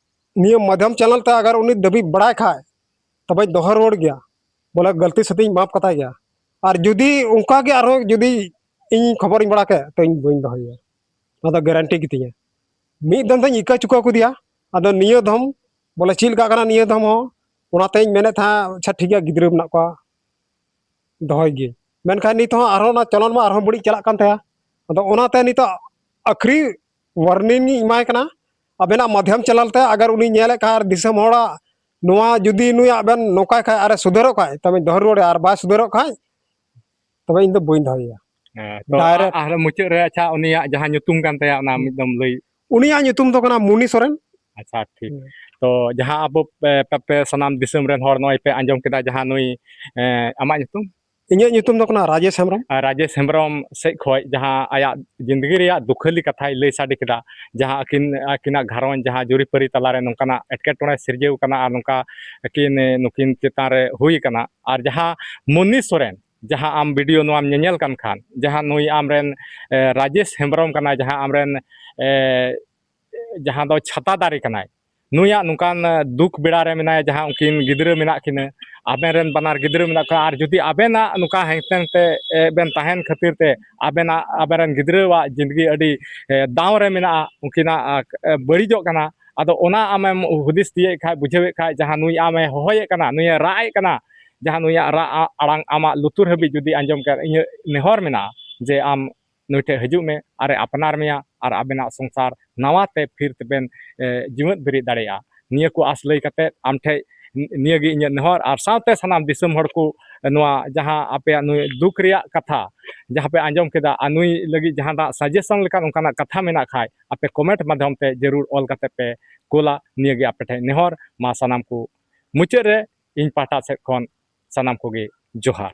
ᱱᱤᱭᱟᱹ ᱢᱟᱫᱷᱭᱟᱢ ᱪᱮᱱᱮᱞ ᱛᱮ ᱟᱜᱟᱨ ᱩᱱᱤ ᱫᱟᱹᱵᱤ ᱵᱟᱲᱟᱭ ᱠᱷᱟᱡ, ᱛᱚᱵᱮᱧ ᱫᱚᱦᱚ ᱨᱩᱣᱟᱹᱲ ᱜᱮᱭᱟ, ᱵᱚᱞᱮ ᱜᱟᱹᱞᱛᱤ ᱥᱟᱹᱛᱤᱧ ᱢᱟᱯ ᱠᱟᱛᱟᱭ ᱜᱮᱭᱟ᱾ ᱟᱨ ᱡᱩᱫᱤ ᱚᱱᱠᱟ ᱜᱮ ᱟᱨᱦᱚᱸ ᱡᱩᱫᱤ ᱤᱧ ᱠᱷᱚᱵᱚᱨᱤᱧ ᱵᱟᱲᱟ ᱠᱮᱫ, ᱛᱚ ᱤᱧ ᱵᱟᱹᱧ ᱫᱚᱦᱚᱭᱮᱭᱟ, ᱚᱱᱟ ᱫᱚ ᱜᱮᱨᱮᱱᱴᱤ ᱜᱮᱛᱤᱧᱟ᱾ ᱢᱤᱫ ᱫᱚᱢ ᱫᱚᱧ ᱤᱠᱟᱹ ᱪᱩᱠᱟᱹᱣ ᱠᱮᱫᱮᱭᱟ, ᱟᱫᱚ ᱱᱤᱭᱟᱹ ᱫᱚᱢ ᱵᱚᱞᱮ ᱪᱮᱫ ᱞᱮᱠᱟᱜ ᱠᱟᱱᱟ ᱱᱤᱭᱟᱹ ᱫᱚᱢ ᱦᱚᱸ, ᱚᱱᱟᱛᱮᱧ ᱢᱮᱱᱮᱫ ᱛᱟᱦᱮᱸᱫ, ᱟᱪᱪᱷᱟ ᱴᱷᱤᱠ ᱜᱮᱭᱟ, ᱜᱤᱫᱽᱨᱟᱹ ᱢᱮᱱᱟᱜ ᱠᱚᱣᱟ, ᱫᱚᱦᱚᱭ ᱜᱤᱭᱟᱹᱧ᱾ ᱢᱮᱱᱠᱷᱟᱱ ᱱᱤᱛ ᱦᱚᱸ ᱟᱨᱦᱚᱸ ᱚᱱᱟ ᱪᱚᱞᱚᱱ ᱢᱟ ᱟᱨᱦᱚᱸ ᱵᱟᱹᱲᱤᱡ ᱪᱟᱞᱟᱜ ᱠᱟᱱ ᱛᱟᱭᱟ᱾ ᱟᱫᱚ ᱚᱱᱟᱛᱮ ᱱᱤᱛᱚᱜ ᱟᱹᱠᱷᱨᱤ ᱣᱟᱨᱱᱤᱝ ᱤᱧ ᱮᱢᱟᱭ ᱠᱟᱱᱟ, ᱟᱵᱮᱱᱟᱜ ᱢᱟᱫᱷᱭᱟᱢ ᱪᱮᱱᱮᱞ ᱛᱮ ᱟᱜᱟᱨ ᱩᱱᱤ ᱧᱮᱞᱮᱫ ᱠᱷᱟᱱ ᱟᱨ ᱫᱤᱥᱚᱢ ᱦᱚᱲᱟᱜ ᱱᱚᱣᱟ ᱡᱩᱫᱤ ᱱᱩᱭᱟᱜ ᱵᱮᱱ ᱱᱚᱝᱠᱟᱭ ᱠᱷᱟᱡ ᱟᱨᱮ ᱥᱩᱫᱷᱟᱹᱨᱚᱜ ᱠᱷᱟᱡ, ᱛᱚᱵᱮᱧ ᱫᱚᱦᱚ ᱨᱩᱣᱟᱹᱲᱮᱭᱟ, ᱟᱨ ᱵᱟᱭ ᱥᱩᱫᱷᱟᱹᱨᱚᱜ ᱠᱷᱟᱡ, ᱛᱚᱵᱮ ᱤᱧ ᱫᱚ ᱵᱟᱹᱧ ᱫᱚᱦᱚᱭᱮᱭᱟ᱾ ᱦᱮᱸ, ᱛᱚ ᱰᱟᱭᱨᱮᱠᱴ᱾ ᱟᱨ ᱢᱩᱪᱟᱹᱫ ᱨᱮ, ᱟᱪᱪᱷᱟ, ᱩᱱᱤᱭᱟᱜ ᱡᱟᱦᱟᱸ ᱧᱩᱛᱩᱢ ᱠᱟᱱ ᱛᱟᱭᱟ, ᱚᱱᱟ ᱦᱩᱸ᱾ ᱢᱤᱫ ᱫᱚᱢ ᱞᱟᱹᱭ᱾ ᱩᱱᱤᱭᱟᱜ ᱧᱩᱛᱩᱢ ᱫᱚ ᱠᱟᱱᱟ ᱢᱩᱱᱤ ᱥᱚᱨᱮᱱ᱾ ᱟᱪᱪᱷᱟ, ᱴᱷᱤᱠ᱾ ᱦᱩᱸ᱾ ᱛᱚ ᱡᱟᱦᱟᱸ ᱟᱵᱚ ᱯᱮ, ᱯᱮ, ᱯᱮ ᱥᱟᱱᱟᱢ ᱫᱤᱥᱚᱢ ᱨᱮᱱ ᱦᱚᱲ ᱱᱚᱜᱼᱚᱭ ᱯᱮ ᱟᱸᱡᱚᱢ ᱠᱮᱫᱟ, ᱡᱟᱦᱟᱸ ᱱᱩᱭ, ᱮ, ᱟᱢᱟᱜ ᱧᱩᱛᱩᱢ? ᱤᱧᱟᱹᱜ ᱧᱩᱛᱩᱢ ᱫᱚ ᱠᱟᱱᱟ ᱨᱟᱡᱮᱥ ᱦᱮᱢᱵᱨᱚᱢ᱾ ᱟᱨ ᱨᱟᱡᱮᱥ ᱦᱮᱢᱵᱨᱚᱢ ᱥᱮᱫ ᱠᱷᱚᱱ ᱡᱟᱦᱟᱸ ᱟᱭᱟᱜ ᱡᱤᱱᱫᱮᱜᱤ ᱨᱮᱭᱟᱜ ᱫᱩᱠᱷᱟᱹᱞᱤ ᱠᱟᱛᱷᱟᱭ ᱞᱟᱹᱭ ᱥᱟᱰᱮ ᱠᱮᱫᱟ, ᱡᱟᱦᱟᱸ ᱟᱹᱠᱤᱱ, ᱟᱹᱠᱤᱱᱟᱜ ᱜᱷᱟᱨᱚᱸᱡᱽ ᱡᱟᱦᱟᱸ ᱡᱩᱨᱤᱯᱟᱹᱨᱤ ᱛᱟᱞᱟᱨᱮ ᱱᱚᱝᱠᱟᱱᱟᱜ ᱮᱴᱠᱮᱴᱚᱬᱮ ᱥᱤᱨᱡᱟᱹᱣ ᱠᱟᱱᱟ ᱟᱨ ᱱᱚᱝᱠᱟ ᱟᱹᱠᱤᱱ, ᱱᱩᱠᱤᱱ ᱪᱮᱛᱟᱱ ᱨᱮ ᱦᱩᱭ ᱠᱟᱱᱟ, ᱟᱨ ᱡᱟᱦᱟᱸ ᱢᱩᱱᱤ ᱥᱚᱨᱮᱱ, ᱡᱟᱦᱟᱸ ᱟᱢ ᱵᱷᱤᱰᱤᱭᱳ ᱱᱚᱣᱟᱢ ᱧᱮᱧᱮᱞ ᱠᱟᱱ ᱠᱷᱟᱱ, ᱡᱟᱦᱟᱸ ᱱᱩᱭ ᱟᱢᱨᱮᱱ, ᱮ, ᱨᱟᱡᱮᱥ ᱦᱮᱢᱵᱨᱚᱢ ᱠᱟᱱᱟᱭ, ᱡᱟᱦᱟᱸ ᱟᱢᱨᱮᱱ, ᱮ, ᱡᱟᱦᱟᱸ ᱫᱚ ᱪᱷᱟᱛᱟ ᱫᱟᱨᱮ ᱠᱟᱱᱟᱭ, ᱱᱩᱭᱟᱜ ᱱᱚᱝᱠᱟᱱ, ᱮ, ᱫᱩᱠ ᱵᱮᱲᱟ ᱨᱮ ᱢᱮᱱᱟᱭᱟ, ᱡᱟᱦᱟᱸ ᱩᱱᱠᱤᱱ ᱜᱤᱫᱽᱨᱟᱹ ᱢᱮᱱᱟᱜ ᱠᱤᱱᱟᱹ, ᱟᱵᱮᱱ ᱨᱮᱱ ᱵᱟᱱᱟᱨ ᱜᱤᱫᱽᱨᱟᱹ ᱢᱮᱱᱟᱜ ᱠᱚᱣᱟ, ᱟᱨ ᱡᱩᱫᱤ ᱟᱵᱮᱱᱟᱜ ᱱᱚᱝᱠᱟ ᱦᱮᱱᱛᱮ ᱱᱟᱛᱮ, ᱮ, ᱵᱮᱱ ᱛᱟᱦᱮᱱ ᱠᱷᱟᱹᱛᱤᱨ ᱛᱮ ᱟᱵᱮᱱᱟᱜ, ᱟᱵᱮᱱ ᱨᱮᱱ ᱜᱤᱫᱽᱨᱟᱹᱣᱟᱜ ᱡᱤᱱᱫᱜᱤ ᱟᱹᱰᱤ, ᱮ, ᱫᱟᱣ ᱨᱮ ᱢᱮᱱᱟᱜᱼᱟ, ᱩᱱᱠᱤᱱᱟᱜ, ᱟ, ᱮ, ᱵᱟᱹᱲᱤᱡᱚᱜ ᱠᱟᱱᱟ᱾ ᱟᱫᱚ ᱚᱱᱟ ᱟᱢᱮᱢ ᱦᱩᱫᱤᱥ ᱛᱤᱭᱳᱜ ᱠᱷᱟᱡ, ᱵᱩᱡᱷᱟᱹᱣᱮᱫ ᱠᱷᱟᱡ, ᱡᱟᱦᱟᱸ ᱱᱩᱭ ᱟᱢᱮ ᱦᱚᱦᱚᱭᱮᱫ ᱠᱟᱱᱟ, ᱱᱩᱭᱮ ᱨᱟᱜ ᱮᱫ ᱠᱟᱱᱟ, ᱡᱟᱦᱟᱸ ᱱᱩᱭᱟᱜ ᱨᱟᱜ ᱟ-, ᱟᱲᱟᱝ ᱟᱢᱟᱜ ᱞᱩᱛᱩᱨ ᱦᱟᱹᱵᱤᱡ ᱡᱩᱫᱤ ᱟᱸᱡᱚᱢ ᱠᱮᱫ, ᱤᱧᱟᱹᱜ ᱱᱮᱦᱚᱨ ᱢᱮᱱᱟᱜᱼᱟ ᱡᱮ ᱟᱢ ᱱᱩᱭ ᱴᱷᱮᱱ ᱦᱤᱡᱩᱜ ᱢᱮ ᱟᱨᱮ ᱟᱯᱱᱟᱨ ᱢᱮᱭᱟ ᱟᱨ ᱟᱵᱮᱱᱟᱜ ᱥᱚᱝᱥᱟᱨ ᱱᱟᱣᱟ ᱛᱮ ᱯᱷᱤᱨ ᱛᱮᱵᱮᱱ, ᱮ, ᱡᱤᱣᱮᱫ ᱵᱮᱨᱮᱫ ᱫᱟᱲᱮᱭᱟᱜᱼᱟ᱾ ᱱᱤᱭᱟᱹ ᱠᱚ ᱟᱥ ᱞᱟᱹᱭ ᱠᱟᱛᱮ ᱟᱢ ᱴᱷᱮᱡ ᱱᱤᱭᱟᱹ ᱜᱮ ᱤᱧᱟᱹᱜ ᱱᱮᱦᱚᱨ, ᱟᱨ ᱥᱟᱶᱛᱮ ᱥᱟᱱᱟᱢ ᱫᱤᱥᱚᱢ ᱦᱚᱲ ᱠᱚ ᱱᱚᱣᱟ ᱡᱟᱦᱟᱸ ᱟᱯᱮᱭᱟᱜ ᱱᱩᱭ ᱫᱩᱠ ᱨᱮᱭᱟᱜ ᱠᱟᱛᱷᱟ ᱡᱟᱦᱟᱸ ᱯᱮ ᱟᱸᱡᱚᱢ ᱠᱮᱫᱟ, ᱟᱨ ᱱᱩᱭ ᱞᱟᱹᱜᱤᱫ ᱡᱟᱦᱟᱸᱴᱟᱜ ᱥᱟᱡᱮᱥᱚᱱ ᱞᱮᱠᱟᱱ ᱚᱱᱠᱟᱱᱟᱜ ᱠᱟᱛᱷᱟ ᱢᱮᱱᱟᱜ ᱠᱷᱟᱡ, ᱟᱯᱮ ᱠᱚᱢᱮᱱᱴ ᱢᱟᱫᱽᱫᱷᱚᱢ ᱛᱮ ᱡᱟᱹᱨᱩᱲ ᱚᱞ ᱠᱟᱛᱮ ᱯᱮ ᱠᱳᱞᱟ᱾ ᱱᱤᱭᱟᱹ ᱜᱮ ᱟᱯᱮ ᱴᱷᱮᱱ ᱱᱮᱦᱚᱨ᱾ ᱢᱟ ᱥᱟᱱᱟᱢ ᱠᱚ ᱢᱩᱪᱟᱹᱫ ᱨᱮ ᱤᱧ ᱯᱟᱦᱴᱟ ᱥᱮᱫ ᱠᱷᱚᱱ ᱥᱟᱱᱟᱢ ᱠᱚᱜᱮ ᱡᱚᱦᱟᱨ᱾